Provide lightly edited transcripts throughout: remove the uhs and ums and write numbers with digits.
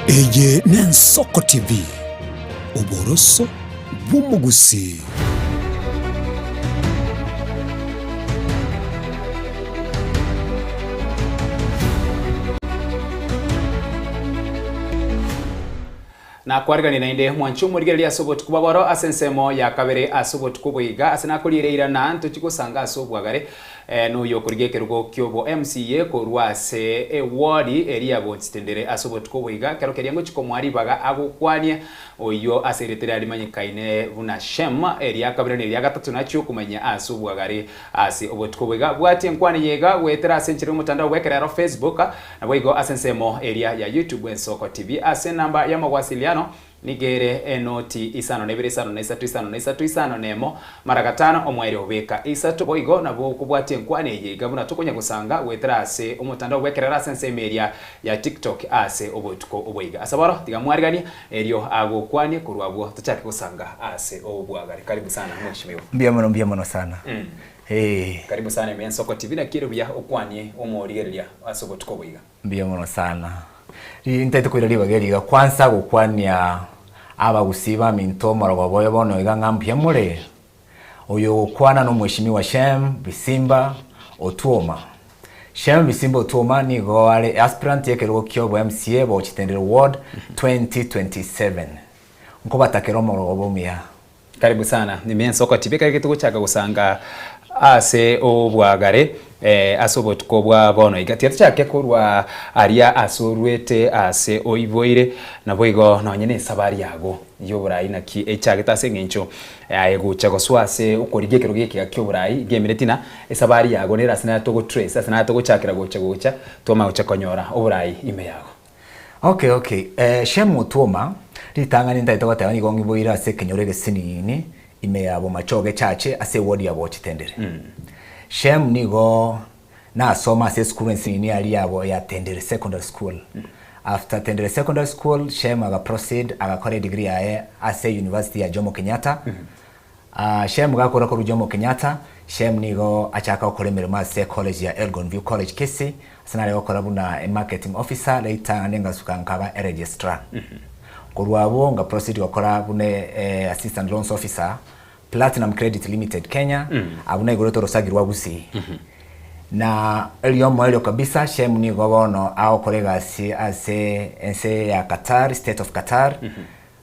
Eye n'Ensoko TV, oboroso bw'omogusii. Nakwariganie naende, mwanche omorigereria ase obotuko bwa boro ase ensemo ya kabere ase obotuko obo iga, ase nakoriire eira na ntochie gosanga ase obwagare, noyo okorigia ekerugo ki'obo MCA korwa ase eward eria ya Bonchitendere ase obotuko obo iga, ekero keria ngochia komoa ribaga agokwanie oyio ase erieta riaye rimanyekaine buna Shem, eria kabere na eria gatato nachie okomanya ase obwagare ase obotuko obo iga. Bwatia enkwana eye iga goetera ase enchera y'omotandao bw'ekerero Facebook, Naboigo ase ensemo eria ya YouTube Ensoko TV ase enamba y'amawasiliano nigo ere enoti isano na ibere isano na isato isano na isato isano na emo mara gatano omwerio beka isato. Boigo nabo okobwatia enkwana eye iga buna tokonya gosanga goetera ase omotandao bw'ekerero ase ensemo eria ya TikTok ase obotuko oboiga. Ase bono tiga mwariganie erio agokwanie korwa abwo tochake gosanga ase obwagare. Karibu sana mweshimiwa. Mbuya mono mbuya mono sana. Ee. Karibu sana ime Ensoko TV naki ere buya okwanie omorigereria ase obotuko obo iga. Mbuya mono sana. Rintaete koira ribaga eri iga kwansa gokwania abagusii baminto omorogoba oyo bono iga ng'a mbuya more. Oyo ogokwana no mweshimiwa Shem Bisimba Otuoma. Shem Bisimba Otuoma nigo are aspirant y'ekerogo kia obo MCA bochitendere ward 2027. Nkobatakera omorogoba omuya. Karibu sana ime ensoko TV ekero togochaka gosanga ase obwagare ase obotuko bwa bono iga tiga tochake korwa aria ase orwete ase oiboire naboigo nonye ne esabari yago yoborai naki echagete ase eng'encho aye gocha gosoa ase okorigia ekerogo ekiya kioborai gemereti na esabari yago nere ase nere togo trace ase nare togochakera gocha gocha twamanya gocha konyora oborai ime yago. Okay okay eh Shem Otuoma, ritang'ani ntagete goteba nigo ng'iboire ase ekenyoro egesinini ime ya Bomachoge Church ase eward ya Bochitendere. Shem nigo nasoma ase esukuru ensinini aria yabo ya Tendere Secondary School. After Tendere Secondary School, Shem aga proceed agakora edegree yaye ase University ya Jomo Kenyatta. Shem gakora korwa Jomo Kenyatta, Shem nigo achaka gokora emeremo ase college ya Elgon View College Kisii, ase nare gokora buna e marketing officer later naende ngasuka nkaba e registrar. Korwa abwo nga proceed gokora buna e assistant loans officer Platinum Credit Limited Kenya, abwo naigorete orosagi rwa Gusii. Na erio omoerio kabisa Shem nigo bono agokora egasi ase ense ya Qatar, State of Qatar,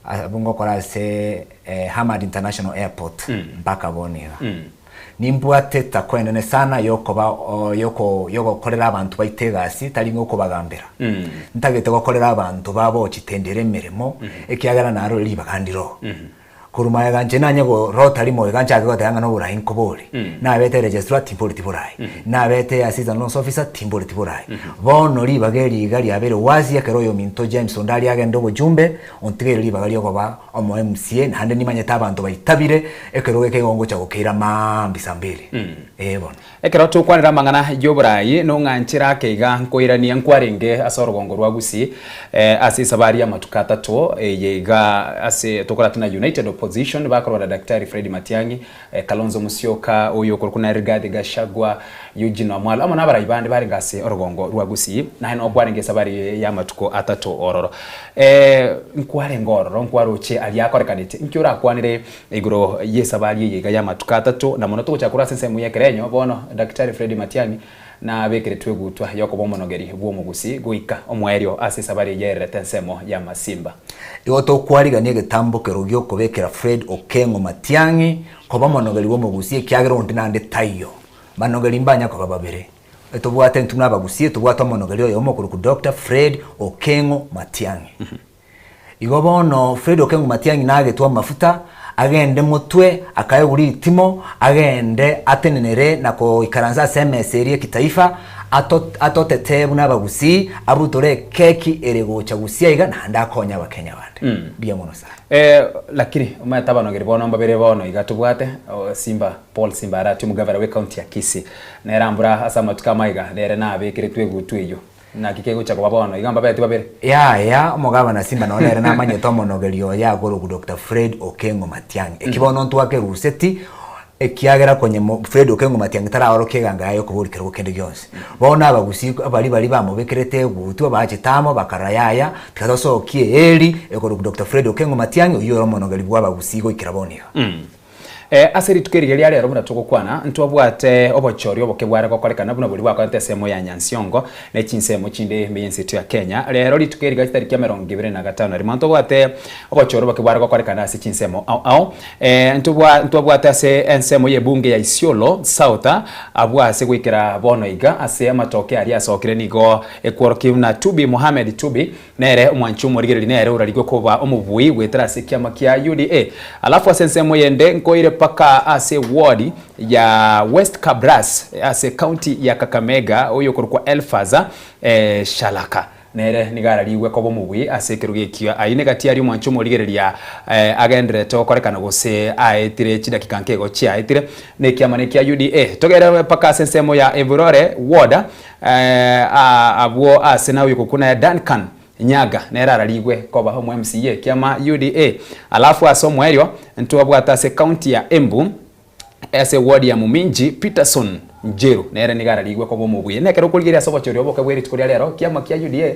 Abwo ngokora ase Hamad International Airport mpaka bono iga. Nimbwate etako enene sana yokoba yoko yogokorera abanto baito egasi tari ng'a okobagambera. Ntagete gokorera abanto babo chitendere emeremo ekiagera narore ribaga ndire oo. Korwa magega inche nanye gorota rimo iga nchake goteba ng'a noborai nkobore. Nabete registrar timboreti borai, nabete assistant loans officer timboreti borai. Bono ribaga eri iga riabeire wazi ekero oyominto James onde aria agende obochumbe Ontigeire ribaga ri'okoba omo MCA naende nimanyete abanto baitabire ekerogo eke igo ngocha gokeira maambia saa mbili. Ee bono. Ekero tokwanera amang'ana y'oborai nong'anchera ake iga nkoiranie nkwarenge ase orogongo rwa Gusii ase esabari y'amatuko atato eye iga ase tokorate na United Opposition bakorwa na Daktari Fred Matiang'i Kalonzo Musyoka, oyo okorokwa na Rigathi Gachagua, Eugene Wamalwa, amo nabarai bande barenge ase orogongo rwa Gusii, naye noo kwarenge esabari eye y'amatuko atato ororo. Nkwarenge ororo, nkwaroche aria akorekanete. Inki orakwanere igoro y'esabari eye iga y'amatuko atato, na mono togochaka korwa ase ensemo y'ekerenyo, bono Daktari Fred Matiang'i nabekeretwe egutwa y'okoba omonogeri bw'omogusii goika omoerio ase esabari eye yaererete ensemo y'amasimba. Igo tokwarigania egetambokero gi'okobekera Fred Okeng'o Matiang'i koba omonogeri bw'omogusii ekiagera onde naende taiyo. Banogeri mbanya koba babere. Etobwate intwe buna abagusii etobwate omonogeri oyomo okorokwa Doctor Fred Okeng'o Matiang'i. Igo bono Fred Okeng'o Matiang'i nagetwe amafuta agende motwe akaegwa ritimo agende atenenere na koikaransa ase emesa eria ekitaifa ato atotetee buna abagusii abutore ekeki ere gocha gusii aiga naende akonye abakenya bande. Mbuya mono sana. Lakini omanyete abanogeri bono mbabere bono iga tobwate Simba Paul Simba Arati omogavana bwe county ya Kisii nere ambura ase amatuko amaiga nere nabekeretwe egutu eyio. Naki kegocha koba bono iga mbabeti babere? Yaya, omogabana Simba nonya nere namanyete omonogeri oye akorokwa Doctor Fred Okeng'o Matiang'i. Eki bono ntwakeruseti, Ekiagera konye Fred Okengo Matiang'i taraorokia eganga yaye y'okoboria kerogo kende gionsi. Bono abagusii baria baria bamobekerete egutwa bachete amo bakarora yaya, tiga tosokie eeri ekorokwa Doctor Fred Okengo Matiang'i oyio ore omonogeri bw'abagusii goikera bono iga. Ase rituko erigiya ria rero buna togokwana, ntwabwate obochori oboke bware gokorekana buna boria bwakorete ensemo ya Nyansiongo ne chinsemo chinde ime y'ense yaito ya Kenya. Rero rituko erigiya chitariki emerongo ebere na gatano na rimo ntobwate obochori oboke bware gokorekana ase chinsemo ao ao. Ntwabwate ase ensemo y'ebunge ya Isiolo South abwo ase goikera bono iga ase amatoke aria asokire nigo ekworokia buna Tubi Mohamed Tubi Nere omwanchi omorigereria nere orarigwe koba omobui goetera ase ekiama kia UDA. Alafu ase ensemo yende nkoire paka ase ward ya West Kabras ase county ya Kakamega oyokorokwa Elfaza Shalaka nere nigo ararigwe koba omobui ase ekerogo ekio. Ayio negati aria omwanchi omorigereria agendererete gokorekana gose aetire chidakika nkeigo chiaetire nekiama nekia UDA. Togere paka ase ensemo ya Evurore ward Abwo ase na oyokokuna ya Duncan Nyaga nere ararigwe koba omo MCA kiama UDA. Alafu ase omoerio ntwabwate ase county ya Embu ase ward ya Muminji Peterson Njeru nere nigo ararigwe koba omobuya. Nekero okorigereria ase obochori oboke bwe rituko ria rero kiama kia UDA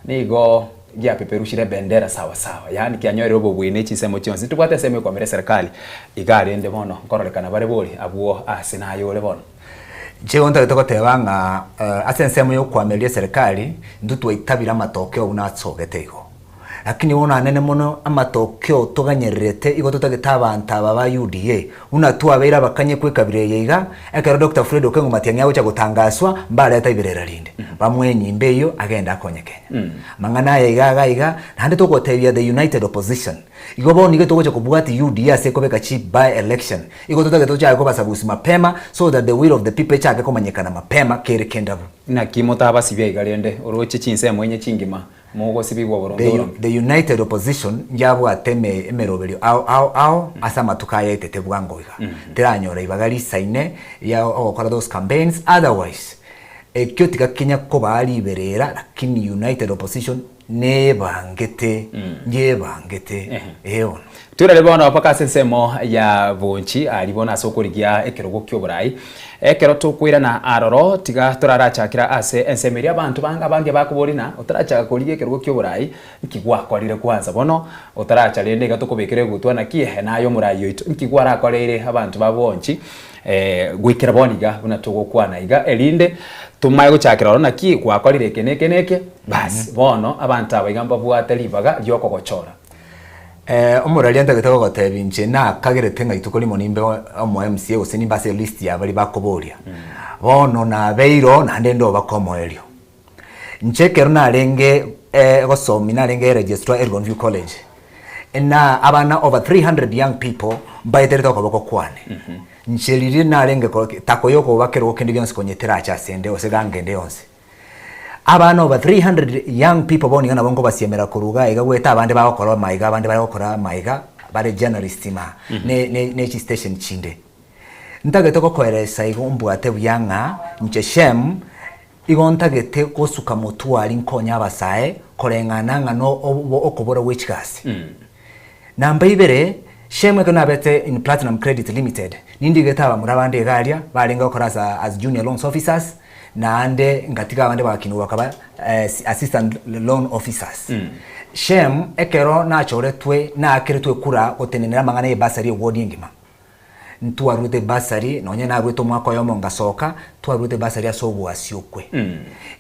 nigo giapeperushire ebendera sawa sawa yaani kianyorire obobui ne chinsemo chionsi. Ntobwate ensemo ekwamera eserekari iga rende bono nkororekana bare bori abwo ase naye ore bono. Inche igo ntagete goteba ng'a ase ensemo y'okoamereria eserekari, intwe twaitabire amatokeo buna asogete igo. Lakini bono anene mono amatokeo toganyererete igo totagete abanto aba ba UDA, buna twabeire abakanyekwa ekabira eye iga, ekero Doctor Fred Okengo Matiang'i agocha gotangaswa, mbareta iberera rinde, bamoe enyimbo eyio agende akonye Kenya. Amang'ana aya iga iga iga, naende togotebia the united opposition, Igo bono nigo togocha kobwatia UDA ase ekobeka chi by election. Igo totagete tochake kobasabusi mapema so that the will of the people echake komanyekana mapema kere kendabu. Naki motabasibia iga rende oroche chinsemo inye chingima mogosibigwa boronge The, boronge. the united opposition yabwate eme, emeroberio ao ao ao ase amatuko aya aetete bwango iga. Teranyora ibaga risaine ria ogokora those campaigns otherwise ekio tiga kenya kobaa riberera lakini united opposition Nebangete, nyebangete, ee bono. Toirare bono mpaka ase ensemo ya bonchi aria bono ase okorigia ekerogo ki'oborai. Ekero tokoirana aroro, tiga torarachakera ase ensemo eria abanto bange abange bakoboria ng'a otarachaka korigia ekerogo ki'oborai, nki gwakorire kwanza? Bono otaracha rende iga tokobekera egutwa naki naye omorai oito, nki gwarakoreire abanto ba bonchi goikera bono iga buna togokwana iga, erinde tomaye gochakera ororo naki gwakorire eke na eke na eke. Basi, bono abanto aba iga mbabwate ribaga ri'okogochora. Omoraria ntagete gogotebia inche nakagerete ng'a rituko rimo nimbe omo MCA gose nimbe ase elist ya baria bakoboria. Bono nabeire oo naende ndobake omoerio. Inche ekero narenge gosomia narenge registrar Elgon View College, na abana over 300 young people mbaeterete okoboko kwane. Inche riria narenge takoya okoba kerogo kende gionsi konya terache asende gose gangende yonsi. Abana over 300 young people bono iga nabo nkobasiemera korwa iga iga goeta abande bagokora amaiga abande bare gokora amaiga bare journalist ma ne ne ne chistation chinde. Ntagete gokoeresa igo mbwate buya ng'a inche Shem igo ntagete gosuka motwe aria nkonye abasae koreng'ana ng'a no obo okobora gwe chigasi. Namba ibere, Shem ekero nabete in Platinum Credit Limited, nindigete abamura bande iga aria barenge gokora as as junior loans officers, naende ngatiga abande bagakinigwa bakaba assistant loan officers. Shem ekero nachoretwe naakeretwe ekura gotenenera amang'ana ye bursary eward engima. Ntwarwete bursary nonye narwete omwaka oyomo ngasoka, twarwete bursary ase oboasiokwe.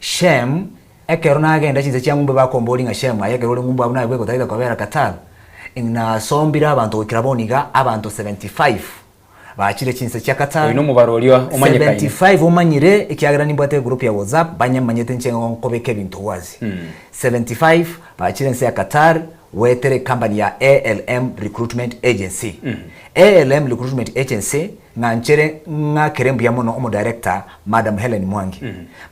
Shem ekero nagenda chinse chia ng'umbu bakomboria ng'a Shem aye ekero ore ng'umbu abwo naye bwegotagete kobera Qatar, nasombire abanto goikera bono iga abanto 75 Bachire chinse chia Qatar. Oyo nomobaro oria omanyekaine. 75 omanyire, ekiagera nimbwate egroup ya WhatsApp, banyamanyete inche nigo nkobeka ebinto wazi. 75 bachire ense ya Qatar goetera ecompany ya ALM Recruitment Agency. ALM Recruitment Agency ng'anchere ng'akere mbuya mono omodirector Madam Hellen Mwangi.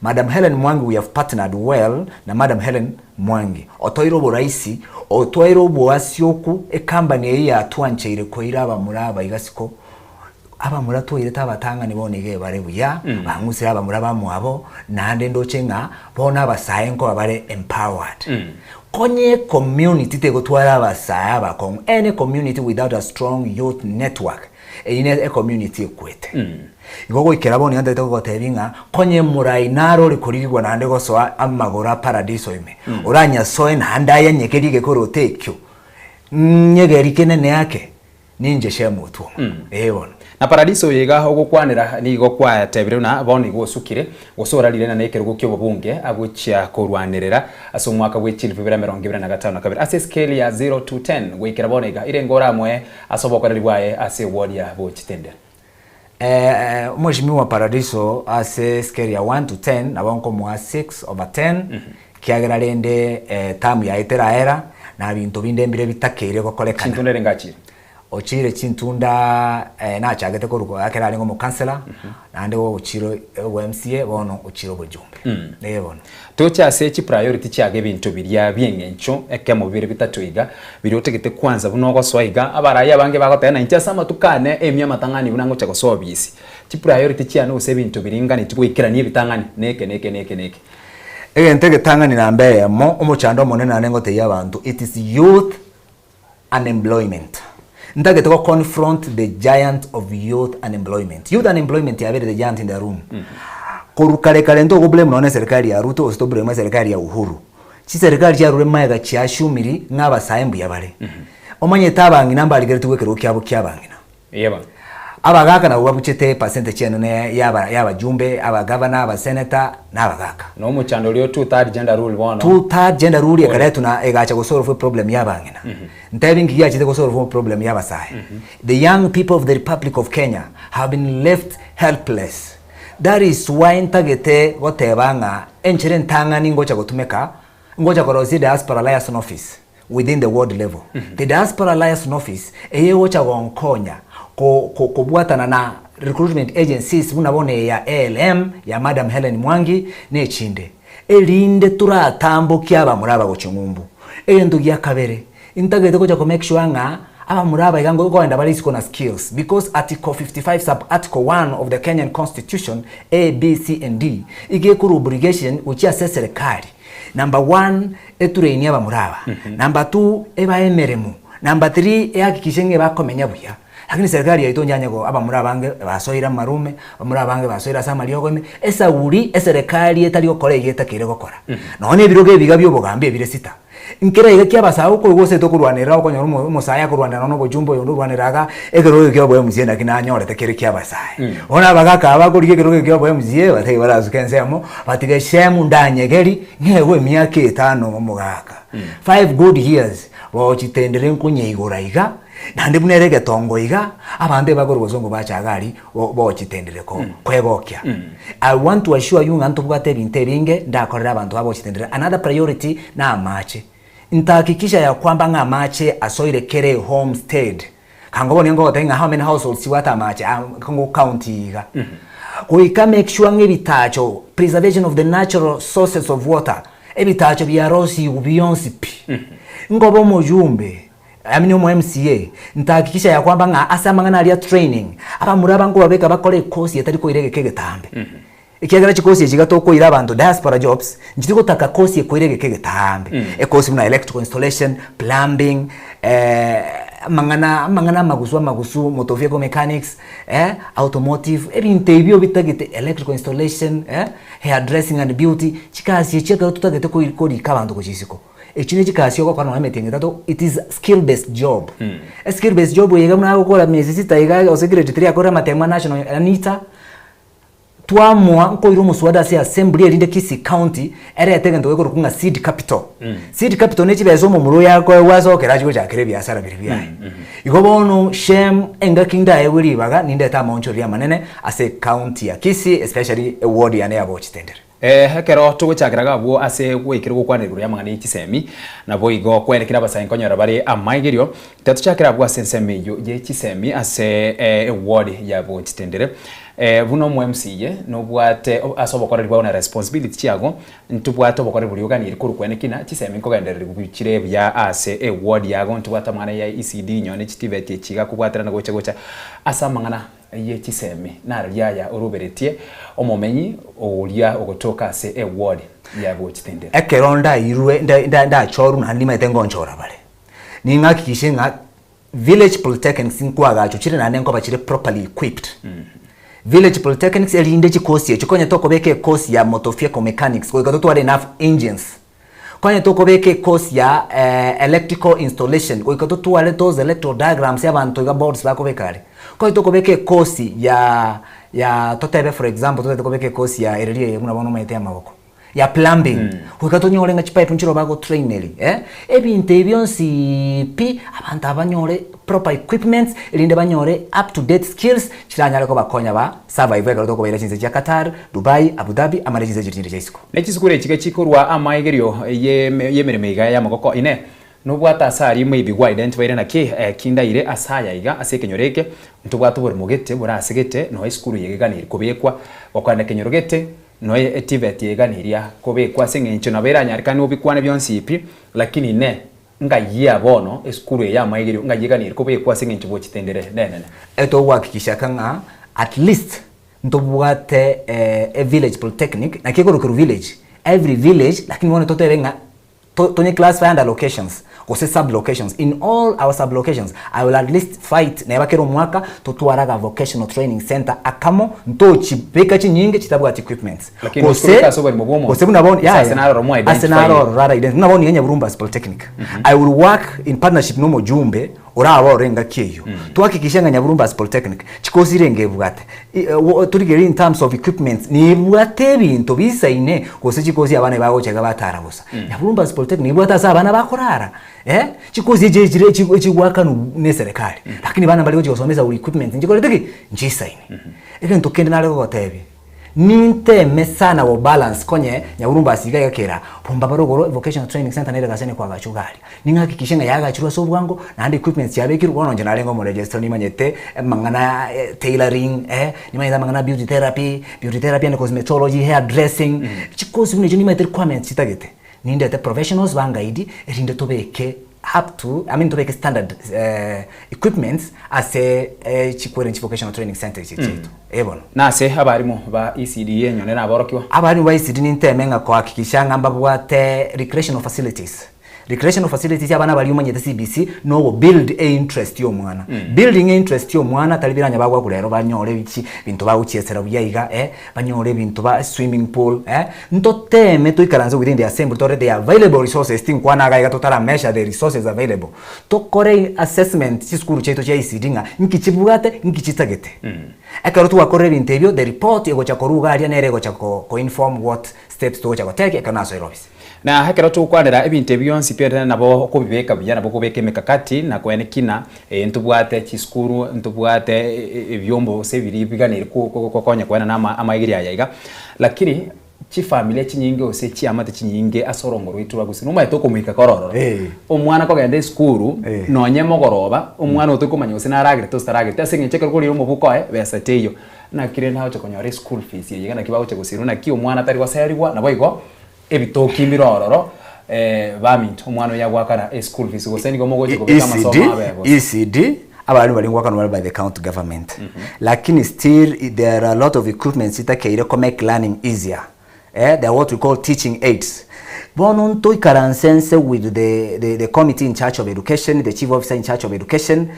Madam Hellen Mwangi we have partnered well na Madam Hellen Mwangi. Otoire oboraisi, otwaire oboasioku, ecompany eyio yatwancheire koira abamura aba iga siko, abamura twairete abatang'ani bono iga ebare buya, bang'usire abamura bamwabo, naende ndoche ng'a bono abasae nkoba bare empowered. Konye ecommunity tegotwara abasae abakong'u, any community without a strong youth network, eyio ne ecommunity ekwete. Igo goikera bono iga ntagete gogotebia ng'a konye morai naro ore korigigwa naende gosoa amagoro a paradiso ime, oranyasoe naende ayanyegerie egekoroto ekio, nyegeri kenene ake, Ninche Shemu otuoma. Ee bono. Na paradiso oyo iga ogokwanera nigo kwatebire buna bono igo osukire, gose orarire na nekerogo ki'obobunge agochia korwanerera ase omwaka bwe chilifu ibere emerongo ibere na gatano na kabere ase escale ya zero to ten goikera bono iga irenge oramoe ase obokoreri bwaye ase eward ya Bochitendere. Omweshimiwa Paradiso ase escale ya one to ten nabo nkomoa six over ten kiagera rende term yaye teraera na binto binde mbire bitakeire gokorekana. Chintunda erenge achire. Ochire chintunda nachagete korwa ekero arenge omokansela naende ochire obo MCA bono ochire obojumbe. Ee bono. Toche ase chipriority chiago ebinto biria bieng'encho ekemo bibere bitato iga biria otagete kwanza buna ogosoa iga abarai abange bagoteba na inche ase amatuko ane emia amatang'ani buna ngocha gosoa obisi. Chipriority chiane gose ebinto biringaneti goikerania ebitang'ani neke neke neke neke. Egento egetang'ani namba eyemo, omochando omonene naende ngotebia abanto, it is youth unemployment. Ntagete go confront the giant of youth unemployment. Youth unemployment yabeire the giant in the room. Korwa kare kare ntogo blame nonya eserikari ya Ruto gose to blame eserikari ya Uhuru. Chiserikari chiarure magega chia assumiri ng'a abasae mbuya bare. Omanyete abang'ina mbarigeretigwe ekerogo kiabo kia abang'ina. Yeba. Abagaka nabwo babuchete epercentage enene ya y'abajumbe, abagavana, abaseneta, na abagaka. Na omochando oria o two third gender rule bono. Two third gender rule ekaretwa na egacha gosolve eproblem y'abang'ina. Ntebi nki giachete gosolve eproblem y'abasae. The young people of the Republic of Kenya have been left helpless. That is why ntagete goteba ng'a enchera entang'ani ngocha gotumeka, ngocha korosia ediaspora liaison office. within the ward level. The diaspora liaison office eye egocha gonkonya ko ko kobwatana na recruitment agencies buna bono eye ya ALM ya Madam Hellen Mwangi na echinde, erinde toratambokie abamura aba gochia ng'umbu. Egento gia kabere, ntagete gocha ko make sure ng'a abamura aba iga nkoenda bare isiko na skills because article 55 sub article 1 of the Kenyan constitution A, B, C and D iga ekorwa obligation gochia ase eserekari Number one, eturainie abamura aba. Number two, ebae emeremo. Number three, ehakikishe ng'a ebakomenya buya. Lakini serikali yaito onye go abamura abange basoire amarume, abamura abange basoire ase amariogo ime, esauri eserekari etari gokora eyio etakeire gokora. Nonya ebirogo ebiga bia obogambi ebire sita. Nkere iga kia abasae okoigwa gose tokorwanerera okonyora omo omosae akorwanera nonya obochumba oyonde orwanera iga, ekerogo ekio kia obo MCA naki nanyorete kere kia abasae. Bono abagaka aba bakorigia ekerogo ekio kia obo MCA batari barasuke ensemo, batige shemu ndanyegeri, ng'egwe emiaka etano omogaka. Five good years, bochitendere nkonyeigora iga, naende buna ere egetongo iga, abanto ebakorwa bosongo bacha iga aria, bo bochitendere ko kwegokia. I want to assure you ng'a ntobwate ebinto ebinge ndakorere abanto aba bochitendere. Another priority na amache. Ntahakikisha ya kwamba ng'a amache asoire kere homestead. Kango bono nigo ngogotebia ng'a how many households chibwate amache aa ngo county iga. Goika make sure ng'a ebitacho, preservation of the natural sources of water, ebitacho biarosigwe bionsi pi. Nkoba omojumbe. I mean omo MCA, ntahakikisha ya kwamba ng'a ase amang'ana aria training, abamura aba nkobabeka bakore ekosi etari koira egeka egetambe. Ekiagera chikosi echi iga tokoira abanto diaspora jobs, nchiri gotaka kosi ekoira egeka egetambe. Ekosi buna electrical installation, plumbing, amang'ana amang'ana amagusu amagusu, motor vehicle mechanics, automotive, ebinto ebio bitagete electrical installation, hair dressing and beauty, chikasi echio ekero totagete koi korika abanto gochia isiko. Echi ne chikasi ogokora nonya emetienyi etato, it is skill based job. A skill based job eye iga buna agokora miezi sita iga gose grade three akore amatemo a national a NITA, twamoa nkoira omoswada ase assembly erinde Kisii county erete egento gekorokwa ng'a seed capital. Seed capital ne chibesa omomura oyo akoegwa ase okera achie gochakera ebiasara biria biaye. Igo bono Shem engaki ndaegwe ribaga nindete amaonchoreria amanene ase ecounty ya Kisii especially eward yane ya Bochitendere. Ekero togochakera iga abwo ase gwaikire gokwana igoro y'amang'ana ye chisemi, naboigo kwerekire abasae nkonyora bare amaigerio, tiga tochakere abwo ase ensemo eyio ye chisemi ase eward ya Bonchitendere. Buna omo MCA nobwate ase obokoreri bwao na responsibility chiago, ntobwate obokoreri boria oganirie korwa kwene kina chisemi nkogendererigwa chire buya ase eward yago, ntobwate amang'ana ya ECD nonye ne chitivet echi iga kobwaterana gocha gocha ase amang'ana ye chisemi, nararia aya oroberetie omomenyi oria ogotoka ase eward. Ya gochitendera. Ekero ndairwe nda nda ndachorwa naende nimanyete ngonchora bare, ning'akikishe ng'a village polytechnics nkoagachwa chire naende nkoba chire properly equipped. Village polytechnics erinde chikosi echio, konya tokobeka ekosi ya motor vehicle mechanics goika totware enough engines. Konya tokobeka ekosi ya electrical installation goika totware those electrical diagrams abanto iga boards bakobeka aria. Konya tokobeka ekosi ya ya totebe for example totagete kobeka ekosi ya ereria eye buna bono omanyete ya amaboko ya plumbing goika tonyore ng'a chipipe nchire bagotraineri eh, ebinto ebi bionsi pi abanto aba banyore proper equipments erinde banyore up to date skills chiranyare kobakonya ba survive ekero tokobaira chinse chia Qatar, Dubai, Abu Dhabi amo ne chinse chiria chinde chia isiko. Ne chisukuru echi chikorwa amaigerio y'emeremo iga y'amagoko. Inee! Nobwate ase aria maybe gwa identifyire naki kindaire ase aya iga ase ekenyoro eke, ntobwate oboremo gete bore ase gete noe esukuru eye eganiri kobekwa, gokogenda ekenyoro gete noe eTVET eye eganiria kobekwa ase eng'encho nabo eranyarekane obikwane bionsi pi, lakini inee! Ngayia bono esukuru eye y'amaigerio ngayia eganiri kobekwa ase eng'encho bochitendere nenene? Etogohakikisha ng'a at least Ntobwate e village polytechnic, naki ekorokerwa village, every village, lakini bono totebe ng'a to tonye classify under locations gose sub locations, in all our sub locations I will at least fight neba kera omwaka totware aga vocational training centre akamo, ntochibeka chinyinge chitabwati equipments. Lakini gose ase oborimo bwa omonto, gose buna bono gose ase naroro mwa ase identify. naroro rara identify buna bono niga Nyaburumba Polytechnic, I will work in partnership na omojumbe Orabe ore engaki eyio, twahakikisha ng'a Nyaburumbasi Polytechnic chikosi renge ebwate, torigererie in terms of equipments, nebwate ebinto bisaine gose chikosi abana ebagocha iga batara bosa. Nyaburumbasi Polytechnic ebwate ase abana bakorara eh, chikosi echi echire echigwakanwa na eserekari, lakini abana mbare gochia gosoma esauri equipments nchikorete ki? Nchisaine. Egento kende nare gogotebia. Ninteme sana go balance konye Nyaburumba ase iga iga kera Bomba barogoro vocational training center nere gase nekoagachwa iga aria. Ning'akikishe ng'a yaagachirwe ase obwango naende equipments chiabekirwe bono inche narenge omoregistrar nimanyete amang'ana tailoring eh, nimanyete amang'ana beauty therapy, beauty therapy and cosmetology, hair dressing, chikosi buna echio nimanyete requirements chitagete. Nindete professionals bangaidi erinde tobeke up to, I mean tobeke standard equipments ase chikwere vocational training center echi chiaito. Eh bono. Nase abarimu ba ECD enyone naborokigwa. Abarimu ba ECD ninteme ng'a kohakikisha ng'a mbabwate recreational facilities. Recreational facilities abana baria omanyete CBC nogo build e interest ya omwana. Building e interest ya omwana tari biranya bagwakwa rero banyore chi binto bagochiesera buya iga eh, banyore ebinto ba swimming pool eh, ntoteme toikaranse within the assembly tore the available resources tinkwana iga iga totara measure the resources available. Tokore assessment chisukuru chiaito chia ECD ng'a nki chibwate nki chitagete. Ekero twakorire ebinto ebio the report egocha korwa iga aria nere egocha ko inform what steps togocha gotake ekero nasoire office. Na ekero togokwanera ebinto ebi bionsi pi nabo okobibeka buya, nabo okobeka emekakati na koene kina ntobwate chisukuru, ntobwate ebiombo gose biria biganeire gokonya koenana amaigerio aya iga. Lakini chifamilia chinyinge gose chiamate chinyinge ase orongo rwaito rwa gusii nomanyete okomoika kore ororo. Omwana kogenda esukuru nonye mogoroba, omwana oyo torikomanya gose naragerete gose taragereti ase eng'encho ekero korire omobuko oye besa teiyo. Naki rende agocha konyora eschool fees eye iga naki bagocha gosirwa naki omwana tari goserigwa naboigo Ebitoki mbire ororo, baminto, omwana oyo agoakana eschool fees gose nigo mogocha kobeka amasomo abe gose. ECD, abarimu baria ngoakanwa bare by the county government lakini still there are a lot of equipments chitakeire ko make learning easier eh, they are what we call teaching aids. Bono ntoikaranse nse with the, the, the committee in charge of education, the chief officer in charge of education,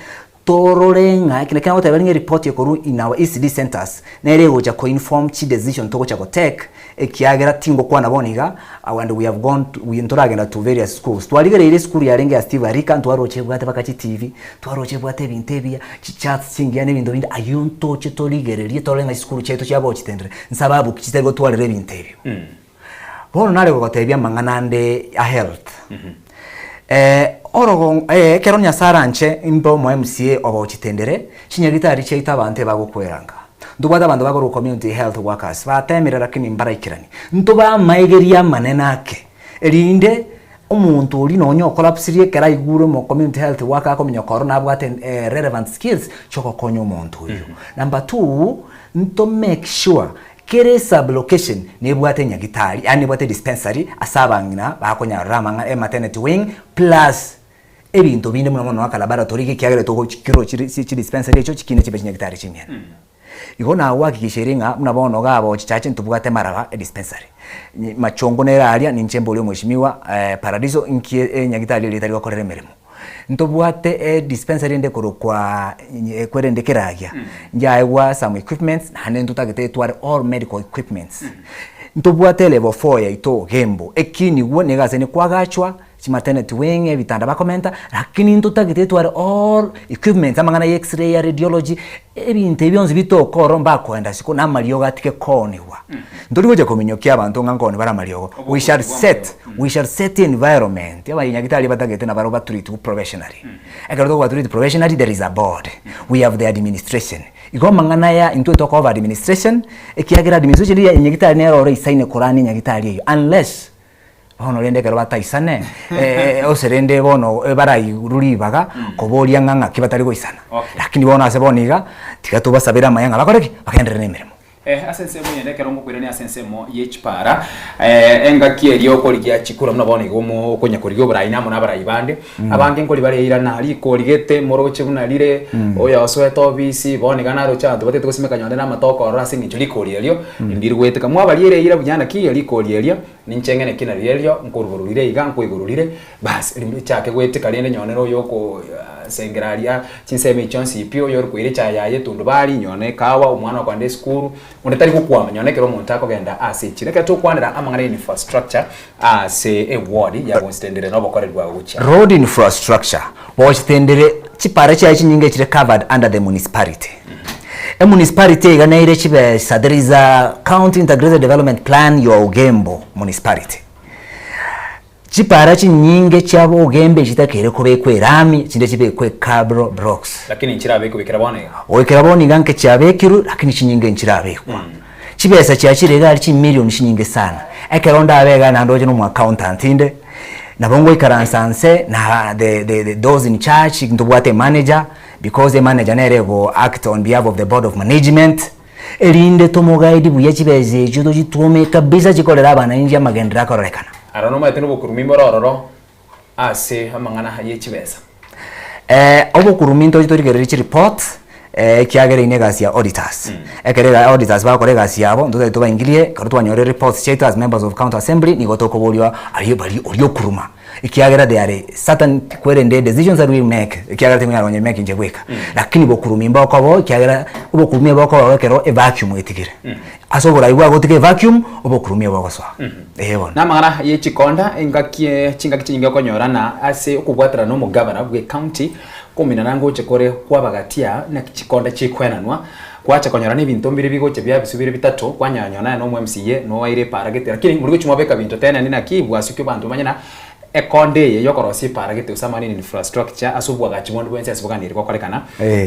Torore ng'a ekero nagoteba ng'a eripoti ekorwa in our ECD centres nere egocha ko inform chi decision togocha go take ekiagera tingokwana bono iga and we have gone to we ntoragenda to various schools. Twarigereire esukuru yarenge ya Steve Arika ntwaroche ebwate mpaka chi TV, twaroche ebwate ebinto ebiya, chi charts chingiya na ebinto binde ayio ntoche torigererie torore ng'a chisukuru chiaito chiagochitendere nsababu ki chitari gotwarera ebinto ebio. Bono nare gogotebia amang'ana ande a health. Orogo ekero Nyasae aranche imbe omo MCA ogochitendere, chinyagitari chiaito abanto ebagokweranga. Ntobwate abanto bakorwa community health workers, batemire lakini mbaraikerani. Ntobamaegerie amanene ake, erinde omonto oria nonye okolapsirie ekero aigure omo community health worker akominyoka oro nabwate relevant skills chiogokonya omonto oyio. Number two, nto make sure Kera esub-location nebwate enyagitari, yaani nebwate edispensary ase abang'ina bakonyarora amang'ana e maternity wing plus ebinto binde buna bono aka laboratory iga ekiagera togochikirwa chiri chidispensary echio chikine chibe chinyagitari ching'eni. Igo nagohakikisha ere ng'a buna bono iga aba ochichache ntobwate maraba edispensary. Machongo nere aria, ninche mborie omweshimiwa Paradiso inki enyagitari eria etari gokorera emeremo. Ntobwate edispensary ende ekorokwa kwerende keragia, njaegwa some equipments naende ntotagete etware all medical equipments. Ntobwate elevel four yaito Ogembo, ekinigwe nigo ase nikwagachwa. Chimaternity wing, ebitanda bakomenta, lakini ntotagete etware all equipments, amang'ana ya x-ray, ya radiology, ebinto ebi bionsi bitoka ororo mbakoenda isiko na amariogo atige koonigwa. Ntori gocha kominyokia abanto ng'a nkooni bare amariogo, we shall set, we shall set environment, abanyagitari batagete nabarabwo batreatwe professionally. Ekero tokobatreat professionally there is a board, we have the administration. Igo amang'ana aya intwe tokoba administration, ekiagera administration ya enyagitari nere ore isaine korania enyagitari eyio unless Bono rende ekero bataisane, ose rende bono barairwe ribaga koboria ng'a ng'aki batari goisana. Okay. Lakini bono ase bono iga, tiga tobasabere amaya ng'a bakore ki? Bagenderere na emeremo. Ase ensemo eyende ekero ngokoirania ase ensemo ye chipara, engaki eria okorigia chikura buna bono iga omo okonya korigia oborai na amo na abarai bande, abange nkori bare eirana rikori gete moroche buna rire, oyosoete obisi, bono iga naroche abanto batagete gosimeka nyonde na amatoke ororo ase eng'encho rikori erio ndiri goeteka. Mwabariera eira buya naki rikori erio. Ninche ng'ene ki nario erio, nkoruborwa rire iga, nkoigorwa rire, bas, richake goeteka rende nyone noyo okosengera aria chinsemo echi chionsi pi, oyore koira echae yaye etundubari, nyone ekahawa, omwana okogenda esukuru, onde tari gokwama, nyone ekero omonto akogenda ase echiro. Ekero tokwanera amang'ana ya infrastructure ase eward ya Bositendere na obokoreri bwabo gochia. Road infrastructure, Bositendere chipara chiaye chinyinge chire covered under the municipality. Emunicipality iga neire chibesa, there is a county integrated development plan ya Ogembo municipality. Chipara chinyinge chia Ogembo echitakeire kobekwa erami, chinde chibekwe cabro blocks. Lakini nchirabekwe goikera bono iga. Goikera bono iga nke chiabekirwe, lakini chinyinge nchirabekwa. Chibesa chiachire iga aria chimilion chinyinge sana. Ekero ndabe iga naende oche na omo accountant inde, nabo ngoikaransa nse na the the those in charge, ntobwate emanager, Because emanager nere ego act on behalf of the board of management, erinde tomoguide buya chibesa echio tochitwome kabisa chikorere abananchi amagenderero akororekana. Aro nomanyete nobokurumi mbore ororo ase amang'ana ye chibesa. Obokurumi ntoche torigererie chireport ekiagera eyio negasi ya auditors. Ekero ega auditors bagokora egasi yabo ntotagete tobaingirie ekero twanyorire reports chiaito as members of county assembly nigo tokoboriwa aria baria oria okuruma. Ekiagera there are certain kwerende decisions that we make ekiagera tingonyara konya make inche bweka lakini bokurumi mbokoba ekiagera obokurumi bokoba ekero evacuum etigire ase oborai bwagotiga evacuum obokurumi bogosoa eh bono. Namang'ana ye chikonda engaki chingaki chinyinge okonyorana ase okobwaterana na omogavana bwe county kominana ngoche kore kwabagatia naki chikonda chikwenanwa Gwacha konyora nebinto mbire bigocha biabiswe bire bitato, kwanyora naye nomo MCA, noaire epaara gete, lakini muri gochia mwabeka binto teneni naki bwasukia abanto bamanye na ekonda eye yokorosia epaara gete gose amang'ana infrastructure ase obwagachi bonde bwensi ase boganiri gokorekana,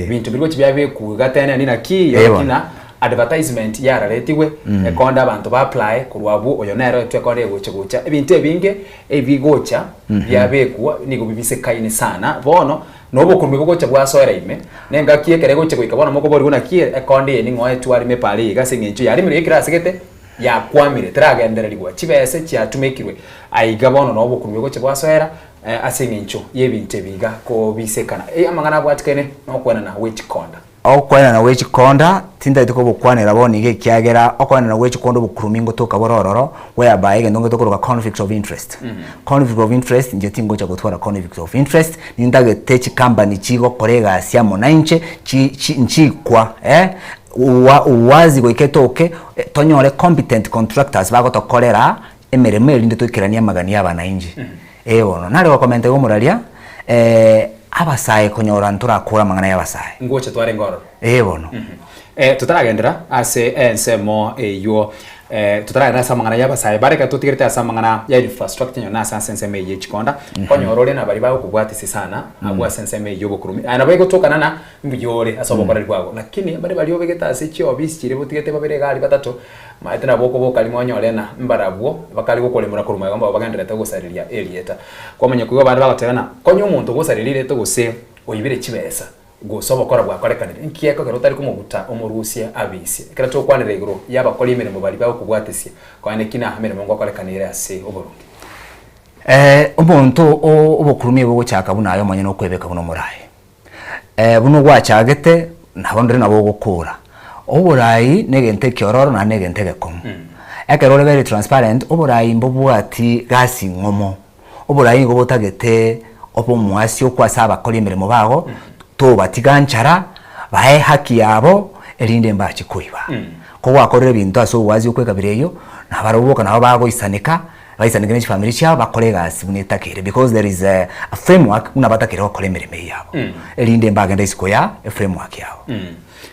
binto mbiri gochia biabekwa iga teneni naki Bono. na advertisement yararetigwe, ekonda abanto ba apply korwa abwo oyo nere oetwe ekonda egocha gocha, ebinto ebinge ebigocha biabekwa nigo bibisekaine sana, bono. Na obokurumi bogocha bwasoera ime, na engaki ekero egochia goika bono mokoborigwa naki ekonda eye ning'o etwarime epaara eye iga ase engencho yarimirwe ekero asegete yakwamire teragendererigwa chibese chiatumekirwe aiga bono noo obokurumi bogochia bwasoera ase engencho y'ebinto ebi iga kobisekana amang'ana abwatikaine nokwenana gwe chikonda. Okoenana gwe chikonda tintagete kobokwanera bono iga ekiagera okoenana gwe chikonda obokurumi ngotoka bore ororo whereby egento ngete koroka conflict of interest. Conflict of interest inche tingocha gotwara conflict of interest nintagete chicompany chigokora egasi amo nainche chi chi nchikwa eh uwa uwazi goika etoke tonyore competent contractors bagotokorera emeremo erinde toikeranie amagani ya abanainchi. Ee bono, nare gokomenta iga omoraria, abasae konyora ntorakore amang'ana y'abasae. Ngocha twarenge ororo. Ee bono. Totaragenderera ase ensemo eywo, totaragenderera ase amang'ana y'abasae bare ekero totigerete ase amang'ana ya infrastructure nonya nase ase ensemo eywo ye chikonda, konyora ore na baria bagokobwatisia sana abwo ase ensemo eywo y'obokurumi. Aye nabo egotokana na mbuya ore ase obokoreri bwago, lakini mbare baria obegete ase chiofisi chiria botigete babere iga aria batato, Omanyete nabo okoboka rimo onyore ng'a mbarabwo bakare gokoremora korwa magega mbabo bagendererete gosareria erieta. Kwamanya koigwa abande bagoteba ng'a konya omonto ogosareria erieta gose oibire chibesa gose obokora bwakorekanire, inki gekogera otari komobuta omorusie abisie? Ekero togokwanera igoro y'abakori emeremo baria bagokobwatesia, konya neki na emeremo ngokorekana ere ase oboronge. Omonto obokurumi bogochaka buna aye omonyene okwebeka buna omoraai. Buna ogwachagete, nabo ndire nabo ogokora. Oborai negento ekiororo naende negento egekong'u. Ekero ore very transparent, oborai mbobwati gasi ng'omo. Oborai nigo botagete obe omoasi okwo ase abakori emeremo bago, tobatiga nchara, bae haki yabo, erinde mbache koiba. Kogwakorire ebinto ase oboasi okwo ekabira eyio, nabarobwo boka nabo bagoisaneka, baisaneke ne chifamiri chiabo bakore egasi buna etakeire because there is a framework buna batakeire gokora emeremo eyio yabo, erinde mbagende isiko ya eframework yabo.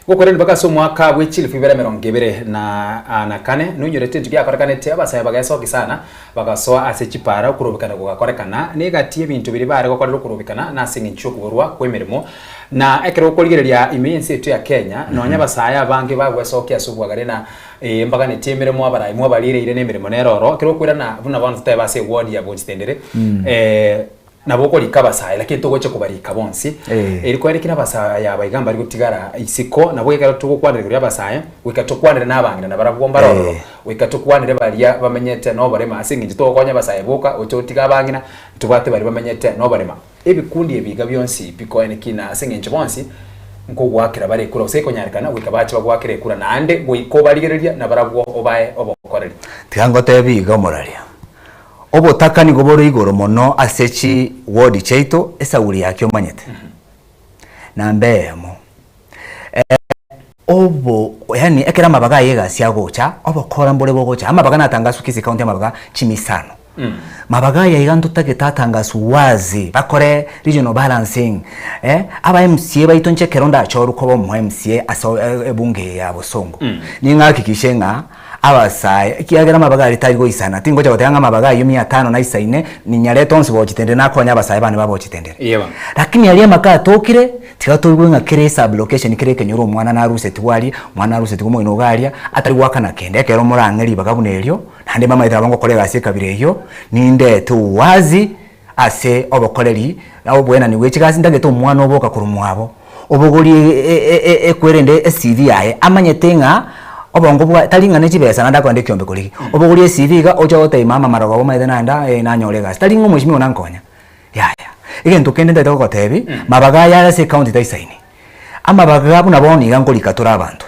Gokorende mpaka ase omwaka bwe chilifu ibere emerongo ebere na na kane, nonyorete intwe giakorekanete, abasae bagesokia sana, bagasoa ase chipara, okorobekana gogakorekana, na egati y'ebinto biria bare gokorera okorobekana nase engencho y'okoborwa kw'emeremo. Na ekero okorigereria ime y'ense yaito ya Kenya, nonya abasae abange bagwesokia ase obwagare na ee mbaganetie emeremo abarai mwabarireire nemeremo nere oro, ekero okoirana buna bono totebe ase eward ya Bonchitendere, Nabo okorika abasae, lakini togocha kobarika bonsi. Eri koerekia nabasae aba iga mbari gotigara isiko, nabo ekero togokwanera igoro y'abasae, goika tokwanere nabang'ina nabarabwo mbare ororo, goika tokwanere baria bamenyete noborema ase eng'encho togokonya abasae boka oche otige abang'ina, ntobwate baria bamenyete noborema. Ebikundi ebi iga bionsi bikoenekia na ase eng'encho bonsi nkogoakera bare ekura gose ekonyarekana goika bache bagoakere ekura naende goika obarigereria nabarabwo obae obokoreri. Tiga ngotebie iga omoraria, Obotaka nigo bore igoro mono ase chi ward chiaito esauri yake omanyete namba eyemo obo yaani ekero amabaga aye egasi agocha obokora mbore bogocha amabaga natangaswe Kisii county amabaga chimisano mabaga aya iga ntotagete atangaswe wazi bakore regional balancing aba MCA baito inche ekero ndachorwe koba omo MCA ase ebunge eye ya Bosongo ning'ahakikishe ng'a Abasae, ekiagera amabaga aria tari goisana, tingocha goteba ng'a amabaga ayio mia tano na isaine ninyarete onsi bochitendere, nakonye abasae bane babochitendere. Lakini aria amaka atokire, tiga toigwe ng'a kera esublocation kera ekenyoro omwana narusetigwe aria, omwana narusetigwe moino iga aria, atari goakana kende. Ekero morang'e ribaga buna erio, naende mbamaete nabo ngokora egasi ekabira eyio, nindete uwazi ase obokoreri na oboenani bwe chigasi, ntagete omwana oboka korwa mwabo. Obogorie ekwerende ecv yaye, amanyete ng'a obongo bwaye tari ng'a ne chibesa naende akogenda ekiombe korigia. Obogorie ecv iga oche gotebia mama marogoba omanyete naende eh nanyore egasi, tari ng'a omweshimiwa nankonya, yaya. Egento kende ntagete gogotebia, mabaga aya are ase ecounty taisaini, amabaga buna bono iga nkorika tore abanto.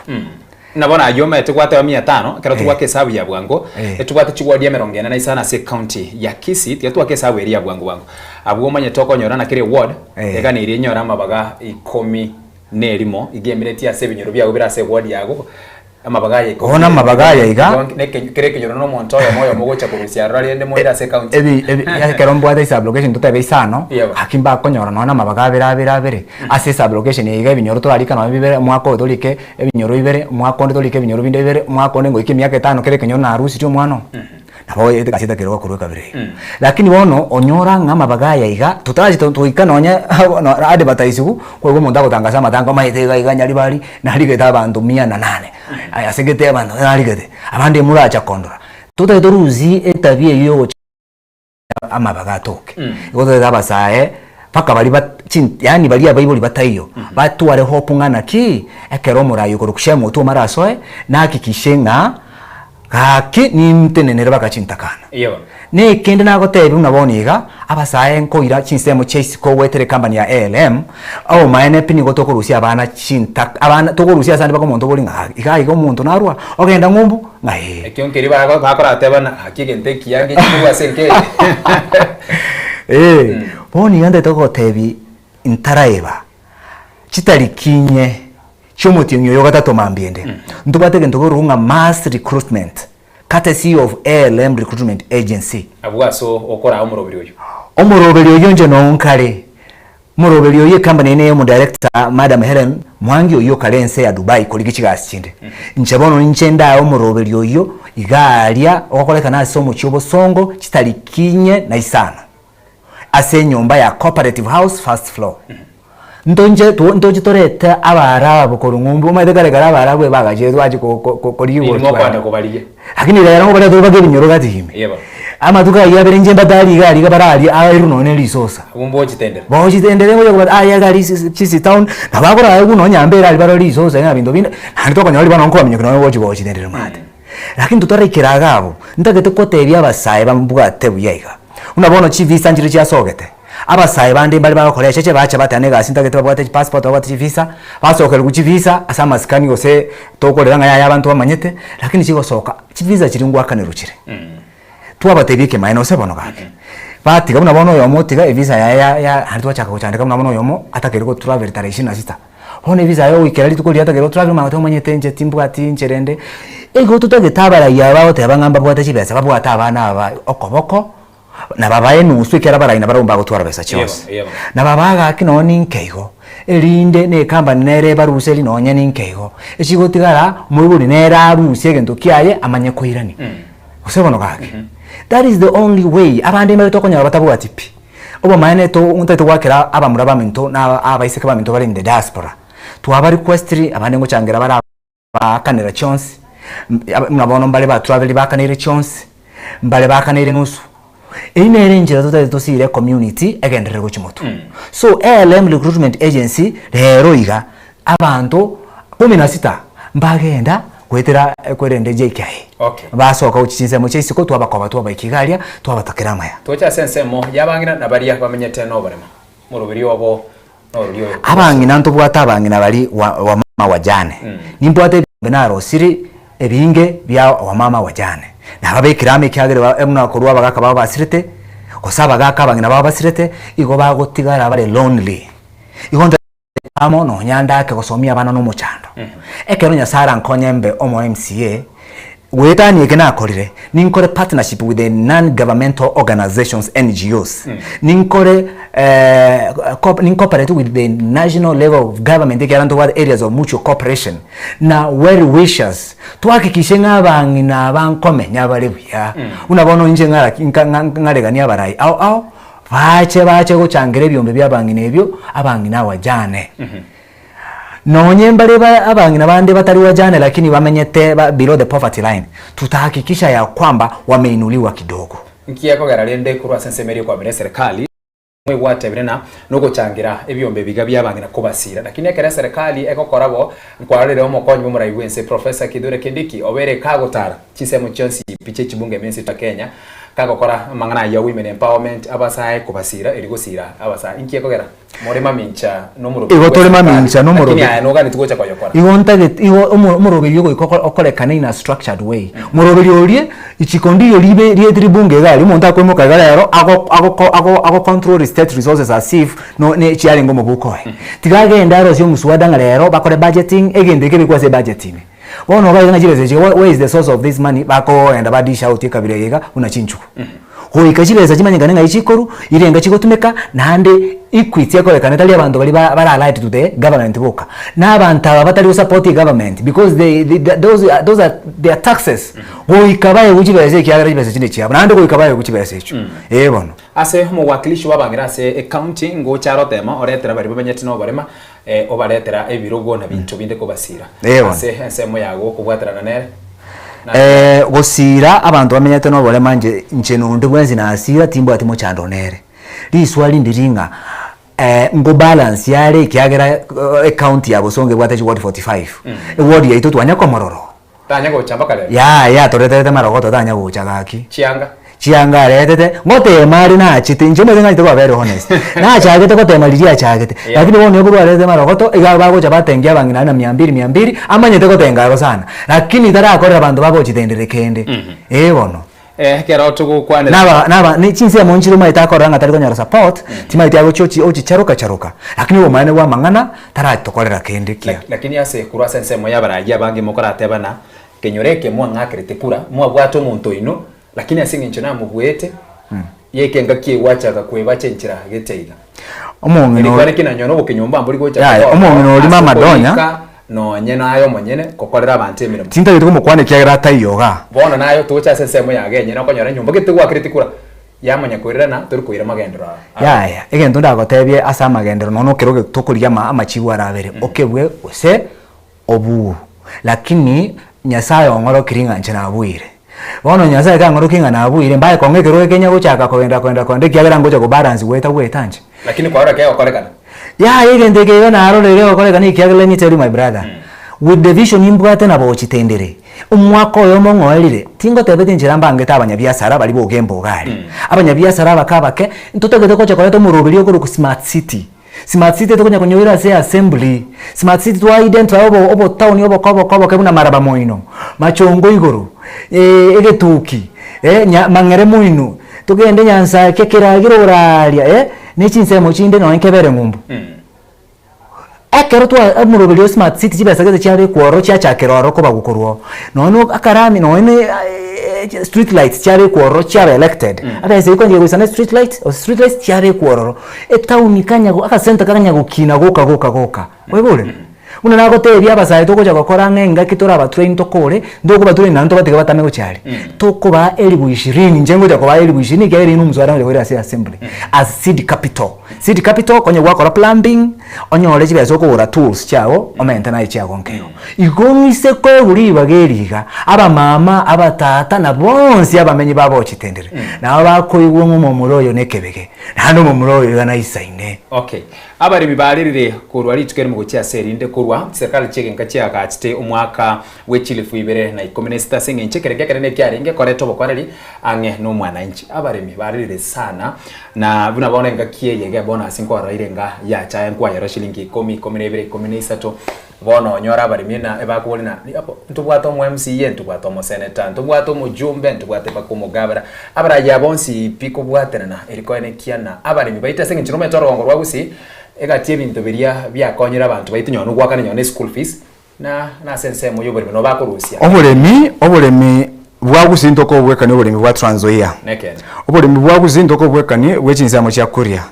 Buna bono ayio omanyete gwateba mia tano, ekero tobwate esabu ya bwango, etobwate chiwodi emerongo ene na isano ase ecounty ya Kisii, tiga twake esabu eria ya bwango bwango. Abwo omanyete okonyora naki ere eward, eganeirie enyore amabaga ikomi na erimo, iga eminetie ase ebinyoro biago bire ase eward yago, amabaga aya ikomi Bono na erimo, amabaga aya iga, igo ne ekenyo kera ekenyoro na omonto oyomo oyomo ogocha korusia aroro rende moire ase ecounty. Ebi ebi ekero mbwate esublocation totebe isano, Yebo. gaki mbakonyora nonya na amabaga abere abere abere, ase esublocation eye iga ebinyoro torarika nonya bibere, omwaka oyo torike ebinyoro bibere, omwaka onde torike ebinyoro binde bibere, omwaka onde ngoika emiaka etano kera ekenyoro narusirie omwana oo. Nabo egasi etakeire gokorwa ekabira eyio. Lakini bono onyora ng'a amabaga aya iga, totarachi toika nonye advertise-gwa, kwaigwa omonto agotangasa amatanga omanyete iga iga nyaribari, narigete abanto mia na nane, aya ase gete abanto narigete, abande moracha kondora. Totagete torusie etabia eyio yogocha amabaga atoke. Igo totagete abasae mpaka baria ba chin yaani baria abaibori bataiyo, batware hope ng'a naki, ekero omorai okorokwa Shem Otuoma arasoe, nahakikishe ng'a gaki nintenenere baka chintakana. Na ekende nagotebia buna bono iga, abasae nkoira chinsemo chia isiko goetera ecompany ya ALM, obomaene pi nigo tokorusia abana chintak abana tokorusia ase ande mpaka omonto obori ng'a iga iga omonto narwa, ogenda ng'umbu ng'a ee. Ekio nkeria bago bakoratebana, gaki egento ekiya ngeche korwa ase enka eye. Ee, bono iga ntagete gogotebia ntaraeba, chitariki inye chi'omotienyi oyo ogatato mambia ende, ntobwate egento kekorokwa ng'a mass recruitment, courtesy of ALM Recruitment Agency. Abwo ase okoraa omoroberi oyio. Omoroberi oyio inche noo nkare. Omoroberi oyio ecompany eye neye omodirector Madam Hellen Mwangi oyio okare ense ya Dubai korigia chigasi chinde. Inche bono ninche ndae omoroberi oyio iga aria ogokorekana ase omochie obosongo chitariki inye na isano ase enyomba ya Cooperative House first floor. Ntonche ntoche torete Abaarabu korwa ng'umbu, omanyete kare kare Abaarabu ebagachire twachia ko- ko- ko- korigia Inwe igoro mokoenda kobarigia. Lakini rero ngobarete mpaka ebinyoro gati ime. Yebo. Amatuko ayio abere inche mbatari iga aria iga bararie aerwe nonye ne risosa. Abwo mbochitendere. Bochitendere ngocha kobata aye iga aria sisi Kisii town, nabo akorara agwo nonye nyambere aria barore risosa na binto binde, naende tokonyora ribaga nonye nkobaminyokia nonye gochi gochitendera maate. Lakini totaraikera iga abwo, ntagete kotebia abasae bambwate buya iga, buna bono chivisa nchiria chiasogete. Abasae bande mbare bagokora echeche bacha bateba negasi ntagete babwate chipassport babwate chivisa, basokerigwa chivisa ase amasikani gose tokorera ng'a yaya abanto bamanyete, lakini chigosoka chivisa chiria ngoakanerwa chire. Twabatebia ekemaene gose bono gaki, batiga buna bono oyomo otiga evisa yaye ya ya naende twachaka gochandeka buna bono oyomo atakeire go travel tarehe ishirini na sita. Bono evisa yaye goikera rituko riria atakeire go travel omanye goteba omanyete inche timbwati inchera ende, igo totagete abarai aba bagoteba ng'a mbabwate chibesa babwate abana aba okoboko, na babae enusu ekiagera abarai nabarabwo mbagotwara besa chionsi. Na babae gaki nonye ninke igo, erinde na ecompany nere ebaruserie nonye ninke igo, echigotigara omoibori nere arusie egento kiaye amanye koirania. Gose bono gaki? That is the only way abande mbare tokonyora batabwati pi. Obomaene to ntagete goakera abamura baminto na abaiseke baminto bare in the diaspora. Twaba requestiri abande ngochangera bare abaakanera chionsi, buna bono mbare ba traveliri baakaneire chionsi, mbare baakaneire nusu. Eyio nere enchera totagete tosire ecommunity egenderere gochia motwe. So ALM Recruitment Agency rero iga abanto kumi na sita mbagenda goetera kwerende JKIA. Okay. Basoka gochia chinsemo chia isiko twabakoba twabaika iga aria twabatakera amaya. Toche ase ensemo y'abang'ina na baria bamenyete noborema. Moroberi obo norori oyo. Abang'ina ntobwate abang'ina baria wa wamama wajane. Nimbwate ebiombe narosire ebinge bia wamama wajane. Nababekire amo ekiagera ba buna korwa abagaka babo basirete, gose abagaka abang'ina babo basirete, igo bagotigara bare lonely. Igo nta Amo nonya ndake gosomia abana nomochando. Ekero Nyasae arankonye mbe omo MCA, goetania eke nakorire, ninkore partnership with the non-governmental organizations, NGOs. Ninkore nincorporate with the national level of government ekiagera ntobwate areas of mutual cooperation na well wishers, twahakikishe ng'a abang'ina aba nkomenya bare buya. Buna bono inche ng'araki ng'areganie abarai ao ao. Baache baache gochangera ebiombe bi'abang'ina ebio, abang'ina abajane. Nonye mbare ba abang'ina bande batari wajane lakini bamenyete ba below the poverty line, tutahakikisha ya kwamba wameinuliwa kidogo. Nki gekogera rende korwa ase ensemo eria okwabera eserekari mwegwatebire na nogochangera ebiombe biga bi'abang'ina kobasira? Lakini ekero eserekari egokora bo, nkwarorire omokonyi bw'omorai bw'ense Professor Kithure Kindiki obeire kagotara chinsemo chionsi pi chi'echibunge ime ense ya Kenya, Kagokora amang'ana ayio Women Empowerment abasae kobasira eri gosira abasae inki ekogera more mamincha nomoroberi Igo tore bw'eserekari mamincha lakini nomoroberi. aye noganeti gocha koyokora. Igo ntagete igo omo omoroberi ogoika oko okorekane in a structured way. Moroberi oria ichiko ndiyo ribe rietiri ribunge iga aria omonto akoimoka iga rero ago agoko ago ago control state resources as if no ne chiarenge omobuko oye. Tiga agende arosie omuswada ng'a rero bakore budgeting egento eke kebekwe ase ebudget ime. Bono iga ng'a chibesa echi where is the source of this money bakoenda ba dish out ekabira eye iga buna chinchugu. Goika chibesa chimanyekane ng'ai chikorwa, irenga chigotumeka, naende equity ekorekana tari abanto baria ba bare allied to the government boka. Na abanto aba batari go support egovernment because they they those those are their taxes. Goika baegwe chibesa ekiagera chibesa echi nechiabo naende goika baegwe chibesa echio. Ee bono. Ase omowakilishi bw'abang'ina ase ecounty ngocha arotema oretera baria bamenyete noborema Obaretera ebirogo na binto binde kobasiira Eeh. ase ensemo yago okobwaterana nere. Na Eh, gosiira abanto bamenyete noborema inche inche nonde bwensi nasiira timbwati mochando nere. Riswali ndiri ng'a ngobalance are ekiagera ecounty ya Bosongo ebwate chiward 45, eward yaito twanya komororo. Tanya gocha mpaka rero. Yaya toreterete marogoto tanya gocha gaki. Chianga. Chianga aretete, ngotema are nachete, inche omanyete ng'achete koba very honest. Nachagete gotema riria achagete, Yeah. lakini bono nigo korwa arete marogoto, iga bagocha batengia abang'ina aria na mia mbili mia mbili, amanyete gotenga aro sana. Lakini tarakorera abanto bagochitendere kende, eh bono. Ekero togokwanera. Naba naba ne chinsemo nchire omanyete akorora ng'a tari konyora support, timaeti agochia ochi ochicharoka charoka, lakini obomaene bwa amang'ana taratokorera kende kiya. Lakini ase korwa ase ensemo y'abarayia abange mokoratebana, kenyoro eke mwang'akerete kura, mwabwate omonto oino, lakini ase eng'encho namobuete, yeke engaki egwachaka kwebacha enchera gete iga. Omong'ina Eri ori- kwane ki nonye nobokenyomba mbori gocha Yaya, koba omong'ina ororo oria ase mama Donya. okorika nonye naye omonyene gokorera abanto emeremo. Tintagete komokwana ekiagera ataiyo igaa. Bono naye toche ase ensemo yago enyene okonyora enyomba gete gwakereti kura, yamanya koirana tori koira magenderero aa. Yaya, egento ndagotebie ase amagenderero nonya okero tokorigia ama amachibu arabere, okebue gose obuu. Lakini Nyasaye ong'orokirie ng'a inche nabuire. Bono Nyasaye kang'orokia ng'a nabuire, mbae kong'a ekerogo eke kenya gochaka kogenda kogenda kogenda ekiagera ngocha ko balance goeta goeta inche. Lakini kwarora kegokorekana. Yaya egento eke iga narorire kegokorekana ekiagera let me tell you my brother, with the vision nimbwate nabo ochitendere. Omwaka oyomo ng'oerire, tingotebeti enchera mbangete abanyabiasara baria bogemba iga aria. Abanyabiasara abake abake, ntotagete gocha koreta omoroberio okorokwa smart city. Smart city tokonya konyoira ase assembly. Smart city twa identify obo obotown oboke oboke oboke buna maraba moino, machongo igoro, egetuki, nya mang'ere moino, togende nyansakia keragera oraaria ne chinsemo chinde nonye kebere ng'umbu. Ekero twa omoroberio o smart city chibesa gete chiabekwa ororo chiachakera ororo kobagwa korwa oo, nonye na akarami nonye na street lights chiabekwa ororo chiaba erected, ebesa eywo kwancha goisana street light gose street lights chiabekwa ororo, etown kanya agacenter kanya gokina goka goka goka, oigure? Buna nagotebia abasae togocha gokora ng'a engaki torabatrain tokore, ntokobatrain naende tobatige batame gochia aria, tokobaa elifu ishirini, inche ngocha kobaa elifu ishirini ekiagera eywo na omoswada ngocha koira ase assembly as seed capital. Seed capital konya gwakora plumbing, onyore chibesa okogora tools chiago, omente naye chiago nkeigo. Igo ng'ise koegwa ribaga eri iga, abamama, abatata na bonsi abamenyi ba bochitendere, nabo bakoigwa ng'a omomura oyo nekebege, naende omomura oyo iga naisaine. Okay. Abaremi barerire korwa rituko erimo gochia ase erinde korwa chiserikali chi'egenka chiagachete omwaka bwe chilifu ibere na ikomi na isita ase eng'encho ekerengo ekenene kiarenge koreta obokoreri ang'e nomwananchi. Abaremi barerire sana na buna bono engaki eye iga ebonus nkwarora enga yacha nkwayerwa shilingi ikomi, ikomi na ibere, ikomi na isato. Bono onyore abaremi na ebakoboria na ntobwate omo MCA, ntobwate omoseneta, ntobwate omojumbe, ntobwate mpaka omogabera. Abarayia aba bonsi pi kobwaterana eri koenekia na abaremi baito ase eng'encho nomanyete orogongo rwa Gusii egati ebinto biria biakonyire abanto baito nonye nogoakana nonye ne school fees na nase ensemo y'oboremi nabo bakorusia. Oboremi, oboremi bwa Gusii ntokobwekania oboremi bwa Trans Nzoia. Nekeene. Oboremi bwa Gusii ntokobwekania bwe chinsemo chia Kuria.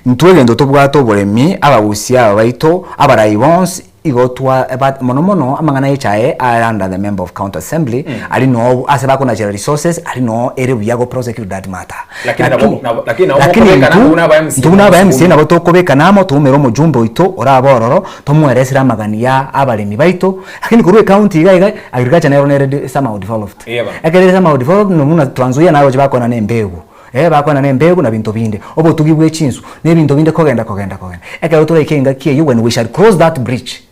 Intwe egento tobwate oboremi, abagusii aba baito, abarai bonsi, igo twa ba mono mono amang'ana ya echae are under the member of county assembly, aria noo ase bakonachera resources, aria noo ere buya go prosecute that matter. Lakini nabo- Lakini- nabo- lakini nabo lakini mokobekana intwe- amo buna aba MCA intwe buna aba MCA mosukumi. nabo tokobekana amo toumere omojumbe oito orabe ororo, Tomoeresere amagani ya abaremi baito, lakini korwa ecounty iga iga agriculture nero nere de somehow developed. Eba. Ekero ere somehow developed no buna Trans Nzoia naroche bakoenana embegu, eh bakoenana embegu na binto binde, obotugi bwe chinsu, na ebinto binde kogenda kogenda kogenda. Ekero toraike engaki eywo when we shall cross that bridge,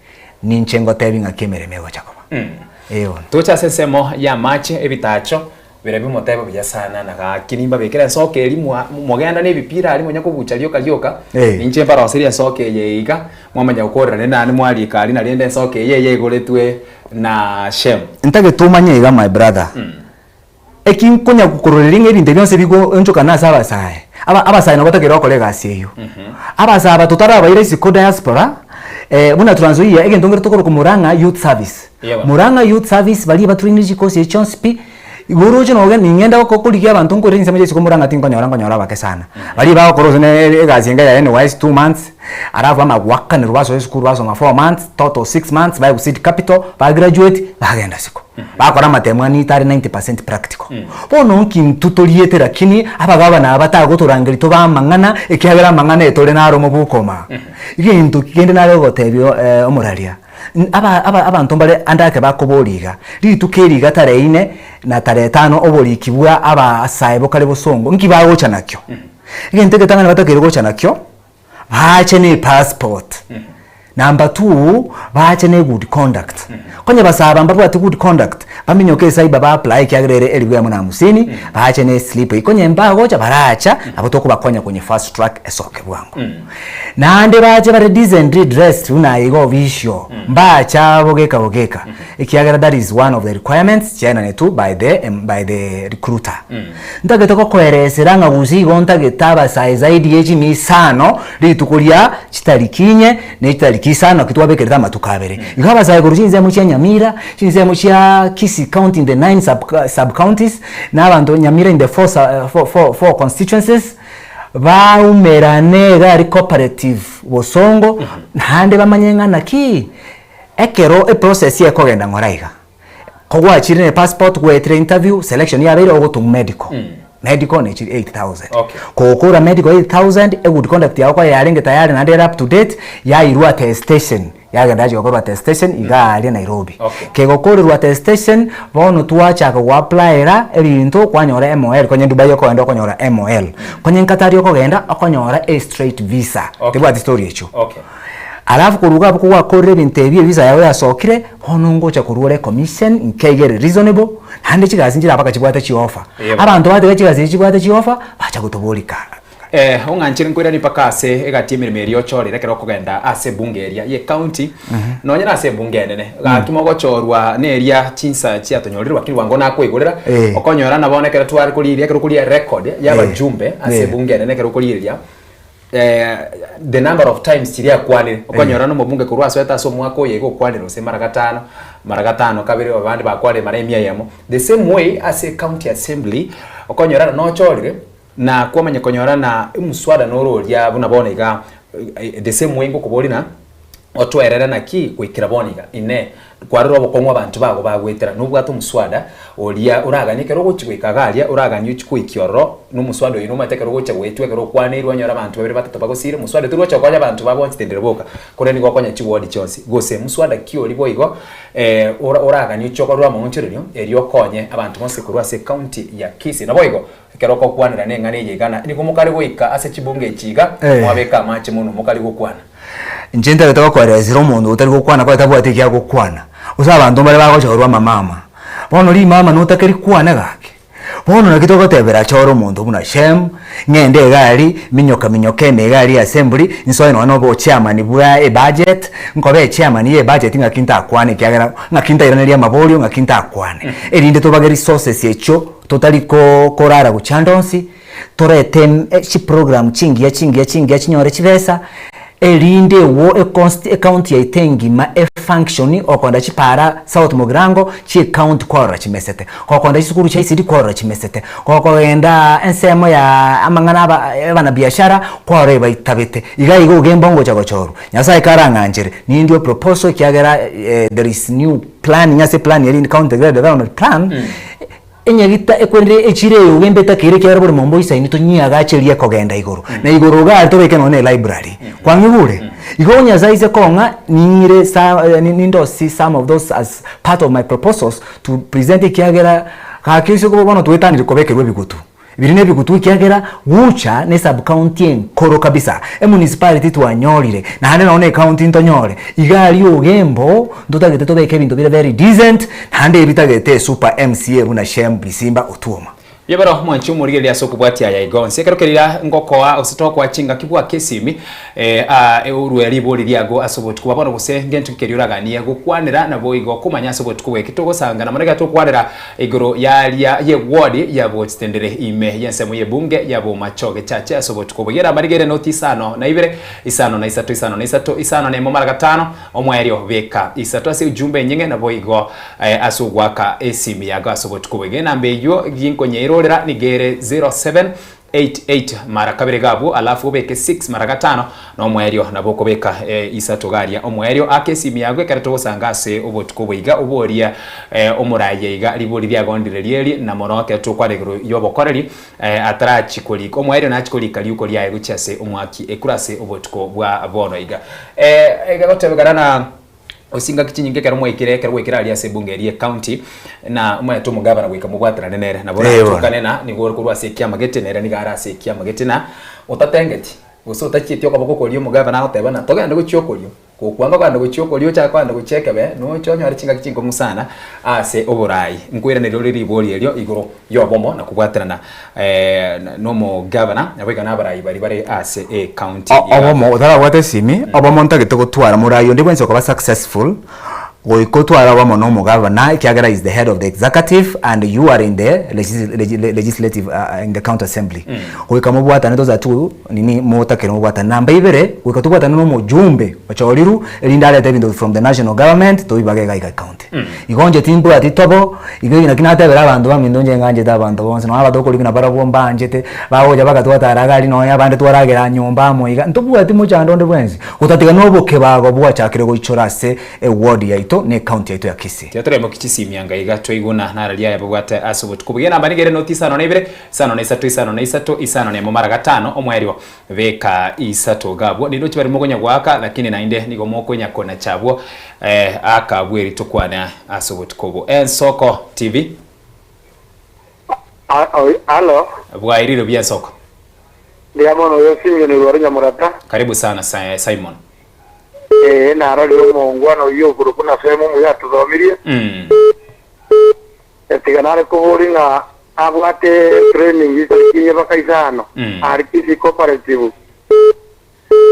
ninche ngotebi ng'aki emeremo egocha koba. Ee bono. Toche ase ensemo y'amache, ebitacho, Biria bimotebe buya sana, na gaki nimbabekere ensoko eria mwa mogenda na ebipira aria monya kobucha rioka rioka, Eh. ninche mbaroserie ensoko eye iga, mwamanya gokorera naende naende mwarika aria na rende ensoko eye eye igoretwe na Shem. Ntagete omanye iga my brother, eki nkonya gokororeria ng'a ebinto ebi bionsi bigoonchokana ase abasae, aba abasae nabo batakeire gokora egasi eyio. Abasae aba totarabaira isiko diaspora, buna Trans Nzoia egento nkere tokoroka Murang'a Youth Service. Yeba. Murang'a Youth Service baria batrainire chikosi echi chionsi pi, Igo oroche noge ning'ende goko korigia abanto nkorire chinsemo chia isiko murang'a tinkonyora nkonyora abake sana. Baria bagokora gose ne egasi enga ya NYS two months, alafu amagoakanerwa basoa esukuru basoma four months, total six months, baegwa seed capital, ba graduate, bagenda isiko. Bakora amatemo ane are ninety percent practical. Bono nki intwe toriete lakini abagabana aba batagotorangeria tobe amang'ana ekiagera amang'ana etore naro mobokoma. Egento kende nare gogotebia omoraria. Aba aba abanto mbare ande ake bakoboria iga, Rituko eri iga tarehe ine na tarehe tano oboriki bwa abasae bokare bosongo, nki bagocha nakio? Egento egetang'ani batakeire gocha nakio, baache ne epassport. Number two, baache ne good conduct. Konye basae aba mbabwati good conduct, baminyoke ecyber ba apply ekiagera ere elifu eyemo na hamsini, baache ne eslip eyio. Konye mbagocha, baracha, nabo tokobakonya konye fast track esoke bwango. Naende bache bare decently dressed buna aye iga official, mbacha bogeka bogeka, ekiagera that is one of the requirements chiaenanetwe by the by the recruiter. Ntagete gokoeresera ng'a gose igo ntagete abasae zaidi ye chimia isano rituko ria chitariki inye ne chitariki isano naki twabekerete amatuko abere. Igo abasae korwa chinsemo chia Nyamira, chinsemo chia Kisii county in the nine sub sub counties, na abanto Nyamira in the four four four four constituencies, Baumerane iga aria cooperative bosongo naende bamanye ng'a naki ekero eprocess ekogenda ng'ora iga. Kogwachire ne passport gwaetire interview selection yabeire ogotomwa medical, medical ne chiri 8000. Okay. Kogokora medical 8000 egood conduct yago koye yarenge tayari naende ere up to date yairwa attestation. Yagenda yachia gokorwa attestation iga aria Nairobi. Okay. Kegokorerwa attestation, bono twachaka go applyera ebinto kwanyora MOL, konye Dubai okogenda okonyora MOL, konye Qatar okogenda okonyora a straight visa, Okay. tebwati story echio. Okay. Alafu korwa iga abwo kogwakorire ebinto ebi evisa yago yasokire, bono ngocha korwa ore ecommission nke iga ere reasonable, naende chigasi nchire mpaka chibwate chioffer. Yebo. Abanto batiga chigasi echi chibwate chioffer, bacha gotoboria ka. Eh, ong'anchire nkoiranie mpaka ase egati y'emeremo eria ochorire ekero okogenda ase ebunge eria y'ecounty, nonye na ase ebunge enene. Gaki mogochorwa neria chinsa chiatonyorirwe lakini bwango nakoigorera, Eh. okonyora na bono ekero tware korigereria ekero okoria record y'abajumbe ase Eh. ebunge enene ekero okorigereria, the number of times chiria akwanire, okonyora na omobunge korwa asoete ase omwaka oyo iga okwanire gose mara gatano, mara gatano kabere abande bakwanire mara emia eyemo. The same way ase ecounty assembly, okonyora nochorire. Na kwamanya konyora na omuswada noro oria buna bono iga the same way ngokoboria na otoerere naki goikera bono iga. Inee, kwarora obokong'u abanto bago bagoetera nobwate omuswada oria oraganie ekero ogochia goika iga aria oraganie ochie goikia ororo na omuswada oyio nomanyete ekero ogochia goetwa ekero okwaneirwe onyore abanto babere batato bagosire moswada tori gocha gokonya abanto babo bonsi tendere boka korende nigo okonya chiward chionsi. Gose moswada ki oria boigo oraganie ochie okorwa amaonchorerio erio okonye abanto bonsi korwa ase ecounty ya Kisii. Naboigo Ekero okokwanera neng'ana eye iga, na nigo mokare goika ase chibunga echi iga, mwabeka amache monwe mokare gokwana. Inche ntagete gokoeresera omonto otari gokwana koe tabwati eki agokwana, gose abanto mbare bagochorwa amamama. Bono rimama notake rikwane gaki. Bono naki togotebera chora omonto buna Shem, ng'ende iga aria, minyoka minyoka ime iga aria assembly, nsoe nonya na obochairman bwa ebudget, nkobe echairman ya ebudget ng'aki ntakwane ekiagera ng'aki ntairanerie amaborio ng'aki ntakwane. Erinde tobage resources echio. Totari korara gochia ande onsi, torete chiprogram chingiya chingiya chingiya chinyore chibesa, erinde ewo econst ecounty yaito engima efunction okonda chipara south mugirango chiecounty kwarora chimesete, gokonda chisukuru chia ICD kwarora chimesete, gokogendaa ensemo ya amang'ana aba abanabiashara kwarora ebaitabete. Iga iga ogemba ongocha gochorwa, Nyasaye karang'anchere, nindue proposal ekiagera there is new planning ase eplan eria county development plan, Enyagita ekwerire echiro eye ogembe etakeire ekiagera bore momba oisaini tonyiagache eria ekogenda igoro. Na igoro iga aria tobeke nonya ne elibrary. Kwang'igure? Igo Nyasaye aise kong'a ning'ire sa nindosie some of those as part of my proposals to present ekiagera gaki ase bono twetanire kobekerwa ebigutu. Biri nebigutu ekiagera Gucha ne sub county enkoro kabisa, emunicipality twanyorire, naende nonya ne ecounty ntonyore. Iga aria Ogembo ntotagete tobeke ebinto bire very decent, naende ebitagete esuper MCA buna Shem Bisimba Otuoma. Riabero mwanche omorigereria ase okobwatia aya iga onsi. Ekero keria ngokoa gose tokoa chingaki bwake esimi eh, orue ribori riago ase obotuko bwa bono gose ngento ki keria oraganie gokwanera naboigo komanya ase obotuko bweki togosanga na mono ekero tokwanera Igoro y'aria y'ewodi ya bochitendere ime y'ensemo y'ebunge ya Bomachoge Chache ase obotuko oboyera amarigere noti isano na ibere, isano na isato, isano na isato, isano na emo mara gatano, omoerio beka isato ase ujumbe enyeng'e naboigo ase ogoaka esimi yago ase obotuko oboigo. Enamba eyio ginkonyeirorera nigo ere 07 8 8 mara kabere iga abwo alafu obeke 6 mara gatano na omoerio nabo okobeka isato iga aria omoerio ake esimi yago ekero togosanga ase obotuko obo iga oborie omoraia iga ribori riagondire rieri na mono ekero tokwana igoro yobokoreri atarachi korika omoerio nachi korika riuko riaye gochia ase omwaki ekura ase obotuko bwa bono iga egegotebekana na Gose chingaki chinyinge ekero mwaikire, ekero gwaikire aria ase ebunge eria y'ecounty, na omanyete omogabana goika mobwaterane nere, nabo Eh, bono. oratukane na nigo ore korwa ase ekiama gete, nere nigo are ase ekiama gete na otatengeti, gose otachieti okoboko okoria omogabana agoteba ng'a togende gochia okorio, gokwanga kogenda gochia okorio ochake kogenda gochia ekebe, noche onyore chingaki chinkong'u sana ase oborai. Nkoiraneria ore ribori erio igoro y'obomo na kobwaterana nomogavana, naboigo nabarai baria bare ase ecounty ya. Obomo otarabwate esimi, obomo ntagete gotwara morai onde bwensi okoba successful, goika otware obomo na omogavana ekiagera is the head of the executive and you are in the legislative in the county assembly. Goika mobwatane those are two nini motakere mobwatane. Namba ibere, goika tobwatane na omojumbe ochorirwe erinde arete ebinto from the national government tobibage iga iga ecounty. Igo inche timbwati tobo, igo eki naki natebera abanto baminto inche ng'anchete abanto bonsi, nonya abatokorigwa nabarabwo mbanchete, bagocha bagatwatara iga aria nonya abande twaragera nyomba amo iga, ntobwati mochando onde bwensi, gotatiga na obokebago bwachakire goichora ase eward yaito na ecounty yaito ya Kisii. Tiga toremokie chisimianga iga twaiguna nararia aya babwate ase obotuko buya. Enamba nigo ere noti isano na ibere, isano na isato, isano na isato, isano na emo mara gatano, omoerio Beka isato iga abwo, nindoche baria mokonya goaka, lakini naende nigo mokonya konacha abwo aka abwo eri tokwane ase obotuko obo. Ensoko TV. Hallo. Bwairire buya Ensoko. Mbuya mono oyo Simeon Rwaro Nyamurata. Karibu sana Simon. Ee, narorire omongwana oyio okorokwa Nasemu omuya atothomirie. Tiga nare koboria ng'a abwate training itariki inye baka isano aria Kisii Cooperative.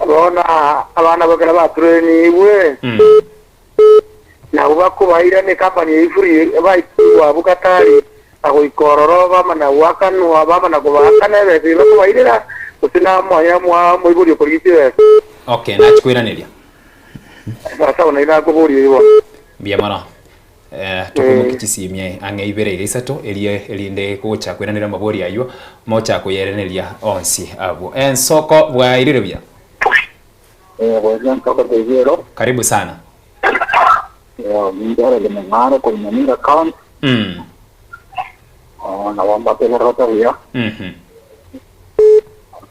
Bono abana abo ekero batrainigwe, nabwo bakobaira ne company eyio free baikigwe abwo Katari na goika ororo bamana goakanwa bamana kobaakana ebesa eyio bakobairera gose namwanya moibori okorigia chibesa. Okay, nachikoiraneria. Sawa nario nakoboria eyio bono. Mbuya mono. Eh, tokomokia chisimia ang'e ibere iga isato erie erinde gocha koiraneria amabori ayio mocha koyereneria onsi abwo. Ensoko bwairire buya. Eh, goika nsoko TV ero. Karibu sana. Eh, ninche Harold Mong'are korwa Nyamira County. Mm. Oh, nabo mbategererete buya. Mhm.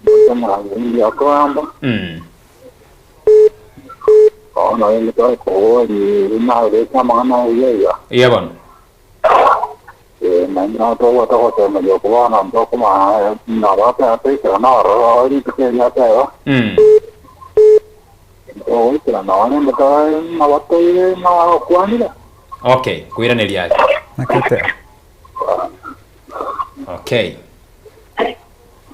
Mboche omorangi mbuya akogamba. Mm. Bono rende tware koboria buna aberete amang'ana ayio iga. Eya bono. Eh, naende nabo tobwate ogosemeria okwo bono ntokomanya nabo atoikerana ororo rituko erio ateba. Mm. Togoikerana nonye rende tore nabo toire nagokwanire. Okay, koiraneria aye. Naki oteba. Okay.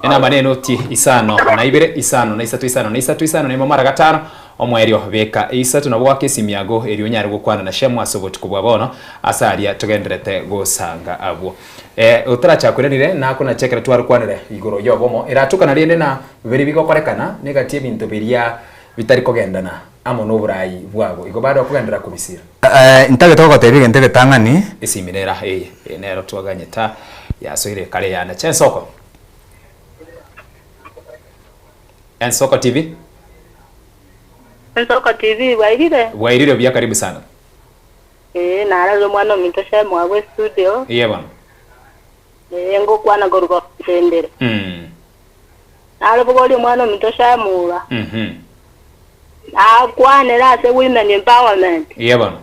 Enamba nenoti isano na ibere, isano na isato, isano na isato, isano na imo mara gatano, omoerio beka isato nabo goaka esimi yago erio onyare gokwana na Shemu ase obotuko bwa bono ase aria togendererete gosanga abwo. Eh, otarachakweranire nakonache ekero twarokwanire igoro y'obomo eratukana rende na biria bigokorekana negati ebinto biria bitari kogendana amo noborai bwago igo bado okogenderera kobisira. Eh, ntagete gogotebia egento egetang'ani. Esimi nera eye, eye nero twaganyete yasoire kare yanacha ensoko. Ensoko TV. Ensoko TV, bwairire? Bwairire buya karibu sana. Ee, narorire omwana ominto Shemu agwo estudio. Iye bono. Ee, ngokwana korwa gosendere. Mm. Narobogorie omwana ominto Shemu iga. Mhm. Nakwanere ase Women Empowerment. Iye bono.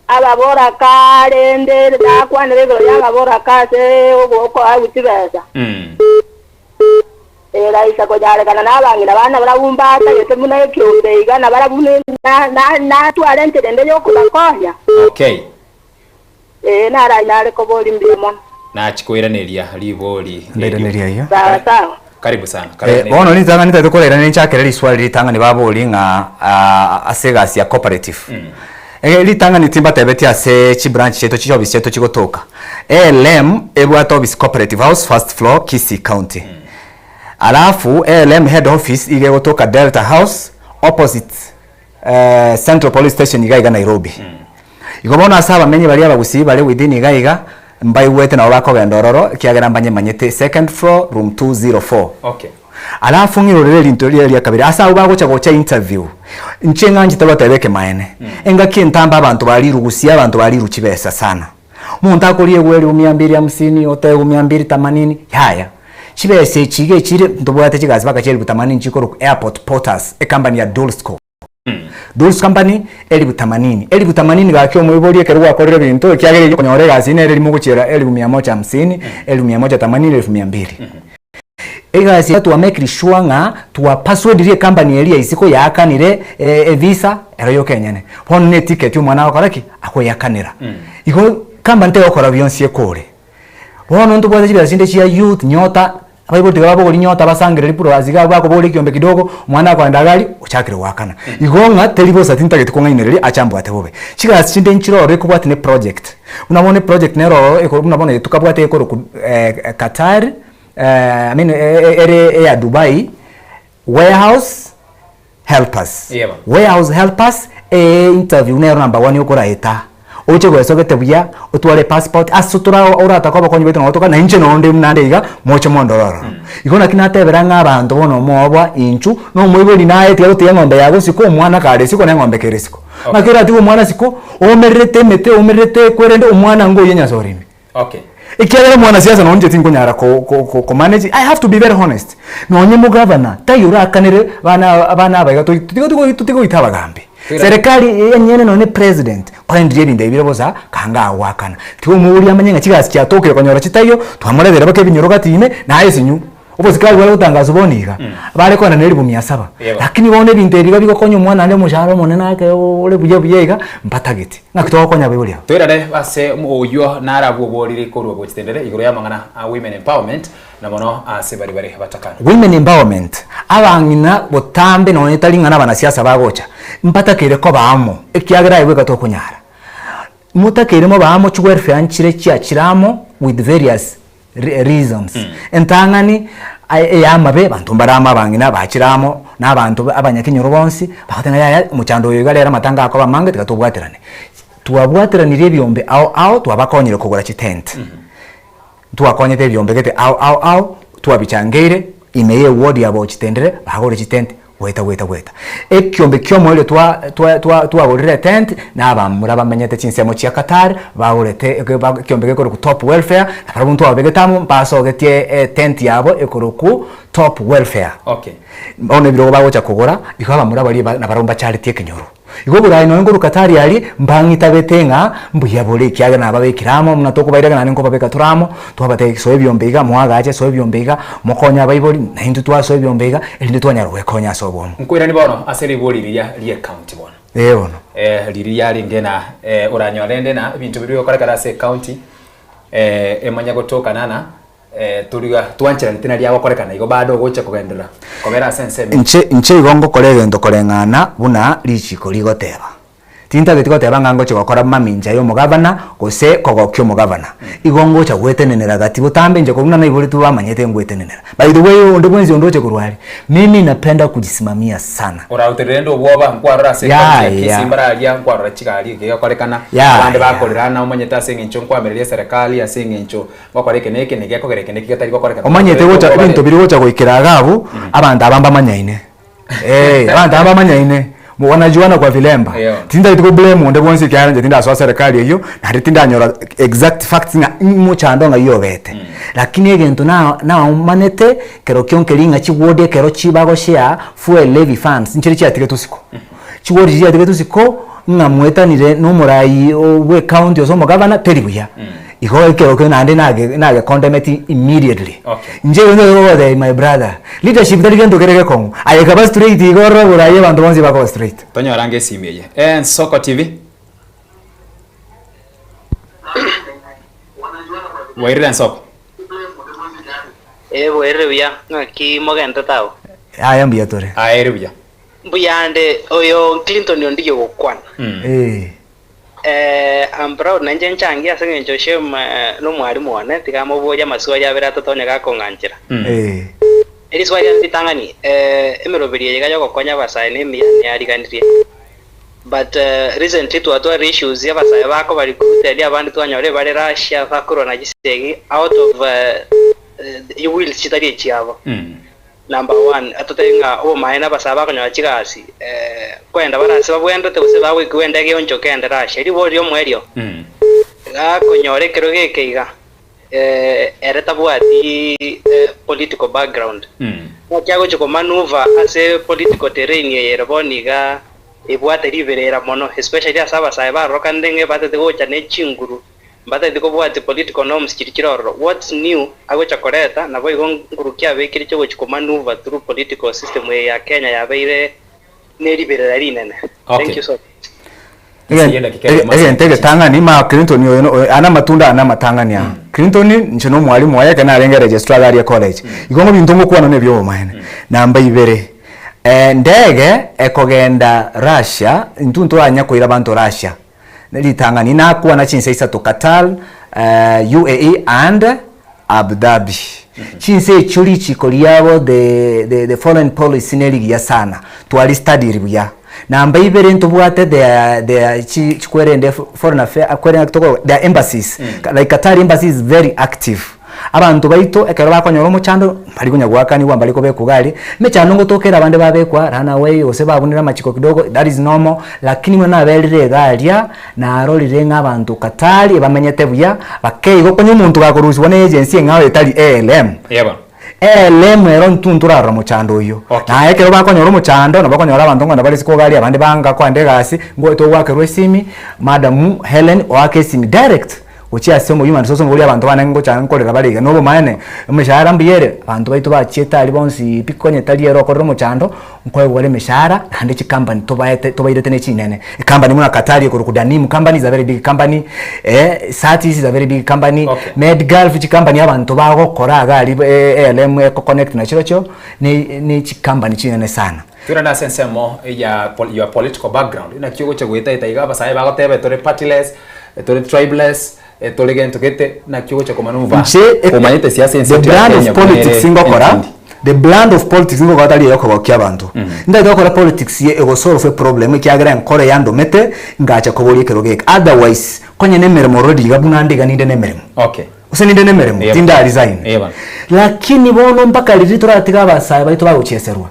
Ababoraka rende nakwanere igoro y'ababoraka ase okoagwa chibesa. Mm. Eraisa konyarekana nabang'ina bane barabwo mbatagete buna ekeombe iga, na barabwo natware enchera ende y'okobakonya. Okay. Ee, naranyare koboria mbuya mono. Nachia koiraneria ribori erio. Ndairaneria ayio. Sawa sawa. Karibu sana. Eh, Karibu bono ritang'ani ntagete korairania ninchakere riswali ritang'ani baborie ng'a ah, ase egasi ya cooperative. Eh, ritang'ani timbatebetie ase chibranch chiaito chiofisi chiaito chigotoka. ALM ebwate office cooperative house first floor Kisii county. Alafu ALM head office iga egotoka Delta house opposite eh, Central Police Station iga iga Nairobi. Igo bono ase abamenyi baria abagusii bare within iga iga, mbaigwete nabo bakogenda ororo ekiagera mbanyemanyete second floor room 204. Okay. Alafu ng'irorere erinto riria ria kabere ase abwo bagocha gocha interview, inche ng'anchete goteba ekemaene, engaki entambe abanto barirwe gusii abanto barirwe chibesa sana. Omonto akoriegwa elifu mia mbili hamsini, otegwa mia mbili themanini, yaya. Chibesa echi iga echire ntobwate chigasi mpaka chia elifu themanini chikorokwa airport porters, ecompany ya Dulsco. Dulsco company elifu themanini. Elifu themanini gaki omoibori ekero gwakorire ebinto ekiagera eywo okonyora egasi nere erimo gochiera elifu mia moja hamsini, elifu mia moja themanini, elifu mia mbili. Egasi eye twamekire sure ng'a twapersuadire ecompany eria isiko yaakanire evisa ero yoka enyene. Bono ne eticket omwana agokora ki? Akoyakanera. Igo company tegokora bionsi ekore. Bono ntobwate chibesa chinde chia youth nyota, abaibori tiga babogori nyota basangereri plus iga abwo bakobora ekiombe kidogo, omwana akoenda iga aria ochakire goakana. Igo ng'a teri bosa tintageti kong'ainereria ache ambwate bobe. Chigasi chinde nchire ororo ekobwatia ne project. Buna bono eproject nero ororo eko buna bono tokabwate ekorokwa Qatar. I mean ere eya Dubai warehouse helpers Yebo. warehouse helpers ee interview nero number one okoraeta oche gwesogete buya otware passport ase tora oratake obokonyi bwaito nabo toka na inche nonde buna nde iga moche mondore ororo. Igo naki natebera ng'a abanto bono omobwa inchu na omoibori naye tiga gotiga eng'ombe yago isiko omwana kare isiko na eng'ombe kere isiko. Naki oratige omwana isiko oumererete emete oumererete ekwe rende omwana ngoyia nyasore ime. Okay. Ekiagera omwanasiasa nonye inche tinkonyara ko ko ko komanage, I have to be very honest, nonye omogavana taiyo orakanere bana abana aba iga toi tiga tiga totige goita abagambi. Serikali enyene nonye president korendirie ebinto ebi bire bosa kanga agoakana. Tiga omouri amanye ng'a chigasi chiatokire konyora chitaiyo, twamoretera mpaka ebinyoro gati ime, naye esinyu. Obosikari bware gotangaswa bono iga, bare koenana elifu mia saba. Lakini bono ebinto ebi iga bigokonya omwana naende omoshahara omonene ake ore buya buya iga, mbatageti. Ng'aki togokonya abaibori aba? Toirane ase oyio narabwo oboriri korwa gochitendere igoro y'amang'ana a Women Empowerment na mono ase baria bare abatakani. Women Empowerment, abang'ina botambe nonya tari ng'a nabanasiasa bagocha, mbatakeire koba amo, ekiagera aye bweka tokonyara. Motakeire mobe amo chiwelfare nchire chiachire amo with various reasons. Entang'ani ey'amabe abanto mbare amo abang'ina bachire amo na abanto abanyakenyoro bonsi bagoteba ng'a yaya omochando oyo iga rero amatanga akoba amange tiga tobwaterane. Twabwateranirie ebiombe ao ao twabakonyire kogora chitent. Ntwakonyete ebiombe gete ao ao ao twabichangeire ime ye ward ya Bochitendere bagore chitent goeta goeta goeta. Ekiombe kiomoerio twa twa twa twagorire etent na abamura bamenyete chinsemo chia Qatar bagorete eke ba ekiombe gekorokwa Top Welfare na barabwo ntwababegete amo mbasogetie etent yabo ekorokwa Top Welfare. Okay. Bono ebirogo bagocha kogora igo abamura baria ba nabarabwo mbacharetie ekenyoro. Igo oboraai nonya nkorwa Katari aria, mbang'itabete ng'a mbuya bore ekiagera nababekire amo, buna tokobairaga naende nkobabeka tore amo, twabatebia soa ebiombe iga, moagache, soa ebiombe iga, mokonye abaibori, naintwe twasoa ebiombe iga, erinde twanyara gwekonya ase obomo. Nkoiranie bono ase ribori riria ri'ecounty bono. Ee bono. Riria riarenge na oranyore rende na ebinto biria bigokorekana ase ecounty, emanye gotokana na Toriga twancheranete nari agokorekana igo bado ogocha kogenderera kobera ase ensemo eye. Inche inche igo ngokora egento koreng'ana buna richiko rigoteba. Tintageti goteba ng'a ngochia gokora mamincha ya omogavana gose kogokia omogavana. Igo ngocha gwetenenera gati botambe inche korwa buna naiboretwe bamanyete ngwetenenera. By the way onde bwensi onde oche korwa aria, mimi napenda kujisimamia sana. Oraruterere rende obwoba nkwarora ase Ya, ecounty ya Kisii ya. mbare aria nkwarora chigari egegokorekana Ya, abande ya. bakorerana omanyete ase eng'encho nkwamereria eserekari ase eng'encho Gokora eke na eke, na gekogera eke na eke getari gokoreka. Omanyete gocha ebinto biria gocha goikera iga abwo, abanto aba mbamanyaine. Eh, abanto aba mbamanyaine, wanajuana kwa vilemba. Eyo. Tintageti ko blame onde bwensi ekiagera inche tindasoa serikali eyio, naende tindanyora exact facts ng'a mochando ng'ai obete. Lakini egento na naomanete, kerokio nkeri ng'a chiward ekero chi bagoshare fuel levy funds, nchire chiatigetwe isiko. Chiward chiria chiatigetwe isiko, ng'a mwetanire na omorai bwa ecounty gose omogavana, teri buya. Igo ekero kio naende nage nagecondemeti immediately. Okay. Inche igo nigo ngogotebia my brother, leadership tari gento kere gekong'u, aye kaba straight igo orore oboraai abanto bonsi bakoba straight. Tonyore ange esimi eye. Ensoko TV. Bwairire Ensoko? Ee, bwairire buya. Ng'aki mogenderete agwo? Yaya mbuya tore. Aye ere buya. Mbuyande, oyo Clinton ondigie gokwana. Ee. Eh, I'm proud na inche nchangie ase eng'encho Shem nomwalimu one, tiga amoborie amaswali abere atato onye gakong'anchera. Ee. Eriswali riane ritang'ani, eh, emeroberi eye iga yogokonya abasae nemiya neyariganirie. But recently twatwarire issues abasae bakoba recruited abande twanyora ebare Russia bakorwana chisegi out of wills chitari echiabo. Number one, atotebie ng'a obomaene abasae bakonyora chigasi, nkoenda bare ase babwenerete gose bagoikigwa endege eonchoke ende Russia. Ribori riomoerio, gakonyora ekerogo eke iga, ere tabwati political background, naki agochia komanuva ase political terrain eye ere bono iga ebwate riberera mono, especially ase abasae barorokanire ng'a ebatete gocha ne chinguru Mbatagete kobwatia political norms chiria chire ororo. What's new agocha koreta naboigo nguru ki abekire chigochi ko manoeuvre through political system eye ya Kenya yabeire ne riberera rinene. Thank you so much. Egento egetang'ani ma Clinton oyo no- aya namatunda aya namatang'ani aa. Clinton inche na omwalimu oye ekero narenge registrar iga aria ecollege. Igo ng'a ebinto ngokwana na ebiobomaene. Namba ibere, endege ekogenda Russia, intwe ntoranya koira abanto Russia. Ritang'ani nakwana chinse isato Qatar, UAE and Abu Dhabi. Chinse echio richiko riabo the, the, the foreign policy nerigiya sana. Twari studied buya. Namba ibere ntobwate their, their chi, chikwerende foreign affair, kwerende toko, their embassies. Like Qatar embassy is very active. Abanto baito ekero bakonyora omochando mbari konya goakanigwa mbari kobekwa iga aria, emechando ngotoka ere abande babekwa run away gose babunire amachiko kidogo that is normal, lakini buna naberire iga aria, narorire ng'a abanto Qatar ebamenyete buya, bakeigo konya omonto gakorusiwa na agency eng'ao etari ALM, Yebo. ALM ero intwe ntorarora mochando oyio. Okay. Naye ekero bakonyora omochando nabo okonyora abanto ng'o nabare isiko iga aria abande banga koenda egasi, ngoeta ogoakerwa esimi, madam Hellen oake esimi direct. Gochia ase omo human resource ngoboria abanto bane ngocha nkorera bare iga, nobomaene, emeshahara mbuya ere, abanto baito bachiete aria bonsi pi konya tari ere okorire omochando, nkoegwa bare emeshahara, naende chicompany tobaete tobairete ne chinene. Ecompany buna Qatar ekorokwa Danim company is a very big company, Satis is a very big company, Okay. Medgulf chicompany abanto bagokora iga aria ALM ecoconnect nachirochio, ne ne chicompany chinene sana. Toirane ase ensemo ya pol your political background, naki ogocha goeta eta iga abasae bagoteba tore partyless, tore tribeless, tore gento gete, naki ogocha komanuva Inche omanyete siasa ense the yaito ya brand of Kenya buna politics ere ngokora, entindi. the brand of politics ngokora tari eyokogokia abanto. Ntagete gokora politics ye egosolve eproblem ekiagera enkoro yandomete ngacha koboria ekerogo eke. Otherwise, konya na emeremo already iga buna ande iga ninde na emeremo. Okay. Gose ninde na emeremo, Eba. tinda resign. Eba. Lakini bono mpaka riria toratiga abasae baito bagochieserwa.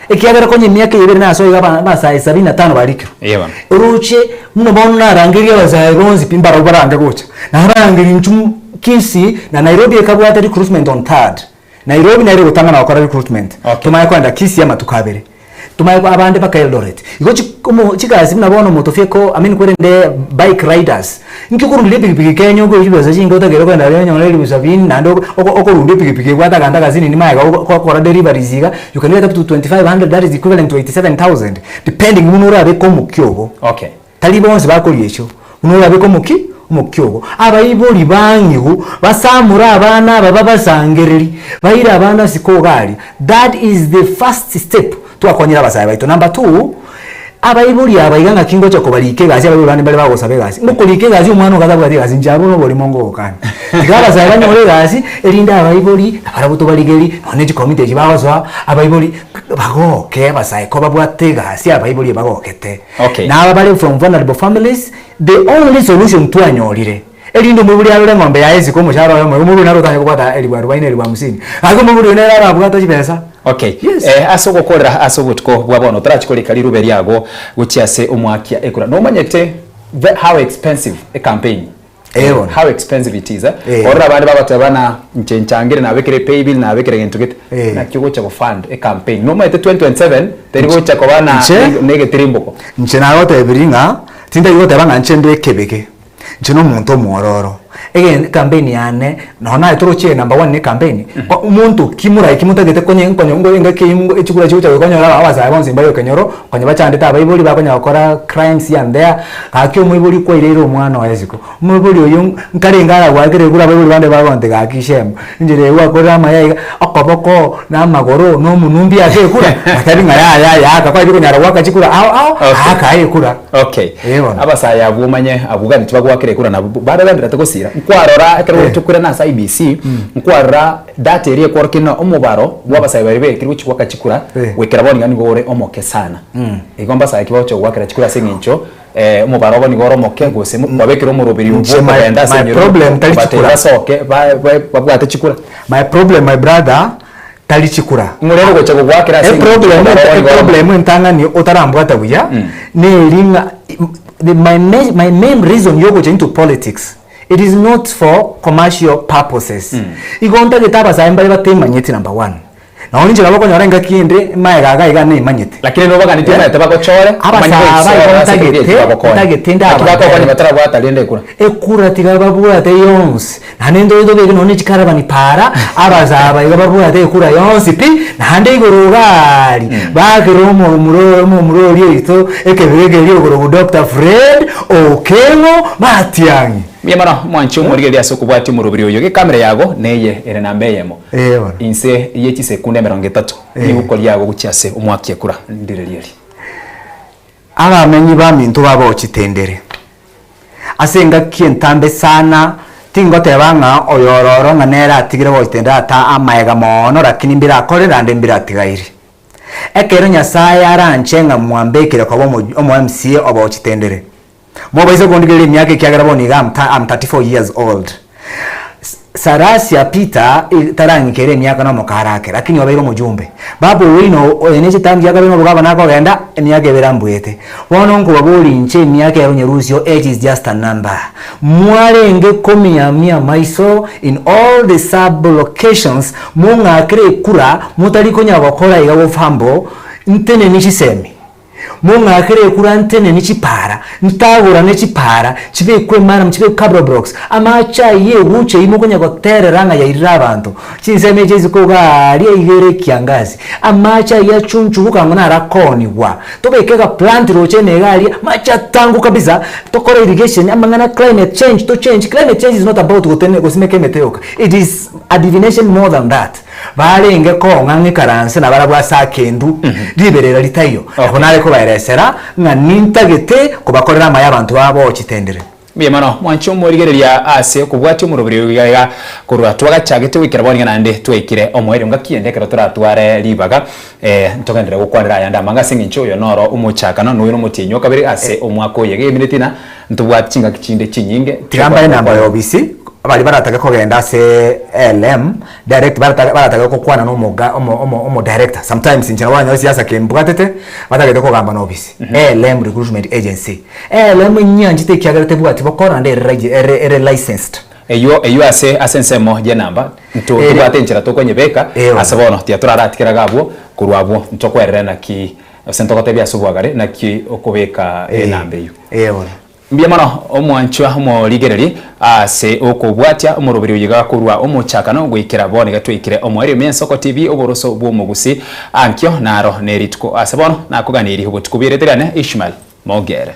Ekiagera konya emiaka eye ebere nasoa iga aba abasae sabini na tano barikirwe. Eba. Oroche buna bono narangerie abasae bonsi pi mbarabwo barange gocha. Nabarangerie inchuo Kisii na Nairobi ekabwate recruitment on third. Nairobi nere egotang'ana gokora recruitment. Okay. Tomanye kogenda Kisii amatuko abere. Tomanye ko abande mpaka Eldoret. Igo chi omo chigasi buna bono omoto fieko I mean kwerende bike riders, inki okorundia epikipiki Kenya okoe chibesa chinke otagere kogenda aria onyore elifu sabini naende oko oko okorundia epikipiki ebwate aganto agasinini magega ogo okora deliveries iga, you can get up to 2500 that is equivalent to 87000 depending buna orabeke omokia obo. Okay. Tari bonsi bakoria ekio, buna orabeke omoki omokia obo. Abaibori bang'igu basamore abana aba babasangereri, baire abana isiko iga aria. That is the first step twakonyire abasae baito. Number two, abaibori aba iga ng'aki ngocha kobarika egasi abaibori bande mbare bagosaba egasi. Ngokorika egasi omwana ogo atabwati egasi inche abwo noborimo ngogokana. Tiga abasae banyore egasi, erinde abaibori nabarabwo tobarigeri, nonye ne chikomiti echi bagosoa, abaibori bagoke abasae kobabwate egasi abaibori ebagogete. Okay. Na aba bare from vulnerable families, the only solution twanyorire, erinde omoibori arore eng'ombe yaye isiko omoshahara oye omobe, omoibori naro otanye kobwata elifu arubaini, elifu hamsini, gaki omoibori oyo nere arabwate chibesa. Okay. Yes. Eh, ase ogokorera ase obotuko bwa bono torachi korika rirube riago gochia ase omwakia ekura. Nomanyete the how expensive a campaign Eh bono. How expensive it is eh? Eh. Orore abande bagoteba na inche nchangire nabekire epaybill nabekire gento gete Eh. naki ogocha go fund e campaign nomanyete 2027 teri gocha koba na Inche? na egetirimboko Inche nagotebirie ng'a tintari goteba ng'a inche nde ekebeke, inche na omonto omwororo. Egen campaign yane, nonya naye toroche number one ne campaign, ko omonto ki morae ki motagete konye nkonye ngo engaki eywo ngo echikura chigocha goikonyora aba abasae bonsi mbare ekenyoro, konya bachandete abaibori bakonya gokora crimes here and there, gaki omoibori kwaireire omwana oye isiko, omoibori oyio nkarenge aragwakere ekura abaibori bande bagonte gaki shame, enchera eye gwakorire amaya iga, okoboko na amagoro na omonwe mbiake ekura, batebi ng'a yaya yaka kwaye bikonyara goaka chikura ao ao, Okay. aka aye ekura. Okay. Eh bono. Abasae abwo omanye abwo gani tibagoakera ekura nabwo baregenderete gosira nkwarora ekero Eh. tokoirana ase IEBC nkwarora data eria ekworokia ng'a omobaro bwa abasae baria bekire gochia goaka chikura Eh. goikera bono iga nigo ore omoke sana. Igo mbasae ki bagochia goakera chikura ase eng'encho omobaro obo nigo ore omoke gose kwabekire omoroberi obwo Inche my- okogenda ase my enyoro problem tari kobatebia chikura. basoke ba- ba- babwate chikura. My problem my brother tari chikura. Ng'o rero ogocha gogoakera ase eng'encho Eproblem omobaro obo nigo ore omoke. eproblem entang'ani otarambwata buya neri ng'a the my my main reason yogocha into politics it is not for commercial purposes. Igo ntagete abasae mbare batemanyeti number one. Nonye inche nabo okonyora engaki ende magega iga iga nemanyete. Lakini nobaganeti omanyete bagochore, omanye Abasae aba goisoa igo ase ntagete, ekeria eki bagokonya. ntagete Naki bakokonya ndabatere. batarabwata rende ekura. Ekura tiga babwate yonsi, naende ntoche tobeke nonye ne chikaravani paara, abasae aba iga babwate ekura yonsi pi, naende igoro iga aria, bakere omomura omomura oria oito ekebiro ekeria okorokwa Doctor Fred Okengo Matiang'i. Mbuya mono mwanche omorigereria ase okobwatia omoroberi oyo. Gekamera yago neye ere namba eyemo. Ee bono. Inse ye chisekunde emerongo etato, Ee. riguko riago gochia ase omwaki ekura ndire rieri. Abamenyi baminto bagochitendere ase engaki entambe sana, tingoteba ng'a oyoro oro ng'a nere atigire gochitendera ata amaega mono, lakini mbirakore naende mbiratigaire. Ekero Nyasaye aranche ng'a mwambekire koba omo omo MCA obochitendere, Mobaise kondigereria emiaka ekiagera bono iga am am 34 years old. Salasya Peter tarang'ikera emiaka na omokarake lakini obeire omojumbe. Babu Owino oyo ne chiterm chia kabere nobogabana akogenda emiaka ebere ambuete. Bono nkobaboria inche emiaka ero Nyerusio age is just a number. Mwarenge komiamia amaiso in all the sub locations mong'akere ekura motari konya gokora iga gofambo nteneni chisemi. Mong'akere ekura ntenenie chipaara, ntagorane chipaara, chibekwe emaramu, chibekwe cabro blocks, amache ayio egucha eyio mokonya goterera ng'a yairire abanto, chinsemo echi isiko iga aaria iga ere ekiangasi, amache ayio achunchuguka ng'a naro akoonigwa. Tobeke egaplant roche ime iga aria, amache atangu kabisa, tokore irrigation, amang'ana climate change to change, climate change is not about gotene gosimeka emete yoka, it is a divination more than that. Barenge kong'a ng'ikaranse nabarabwo ase akendu, riberera ritaiyo. Nabo nare kobaeresera ng'a nintagete kobakorera amaya abanto babo chitendere. Mbuya mono, mwanche omorigereria ase okobwatia omoroberi oyo iga iga korwa twagachagete goikera bono iga naende twaikire omoerio ngaki ende ekero toratware ribaga ntogenderere gokwanera ayande amange ase eng'encho oyo noro omochakano na oyo nomotienyi o kabere ase omwaka oyo. Iga emineti ng'a ntobwate chingaki chinde chinyinge Tiga mbae enamba ya obisi, baria baratake kogenda ase LM Direct baratake baratake gokwana na omoga omo omo omo director sometimes inche nabo oranyore siasa kembwatete batagete kogamba na ofisi ALM recruitment agency ALM nyanchete ekiagera tebwati bokora naende ere regi ere ere licensed. Eywo eywo ase ase ensemo y'enamba nto Ere tobwate enchera tokonyebeka Eeh ase bono tiga toraratigere iga abwo korwa abwo ntokwerere naki gose ntogotebie ase obwagare naki okobeka enamba eywo. Eeh bono. Mbuya mono, omwanchwa omorigereria, ase okobwatia omoroberi oyo iga korwa omochakano goikera bono iga twaikire omoerio ime Ensoko TV oboroso bw'omogusi ankio naro ne rituko ase bono nakoganeirie obotuko bw'erieta riane Ishmael Mogere.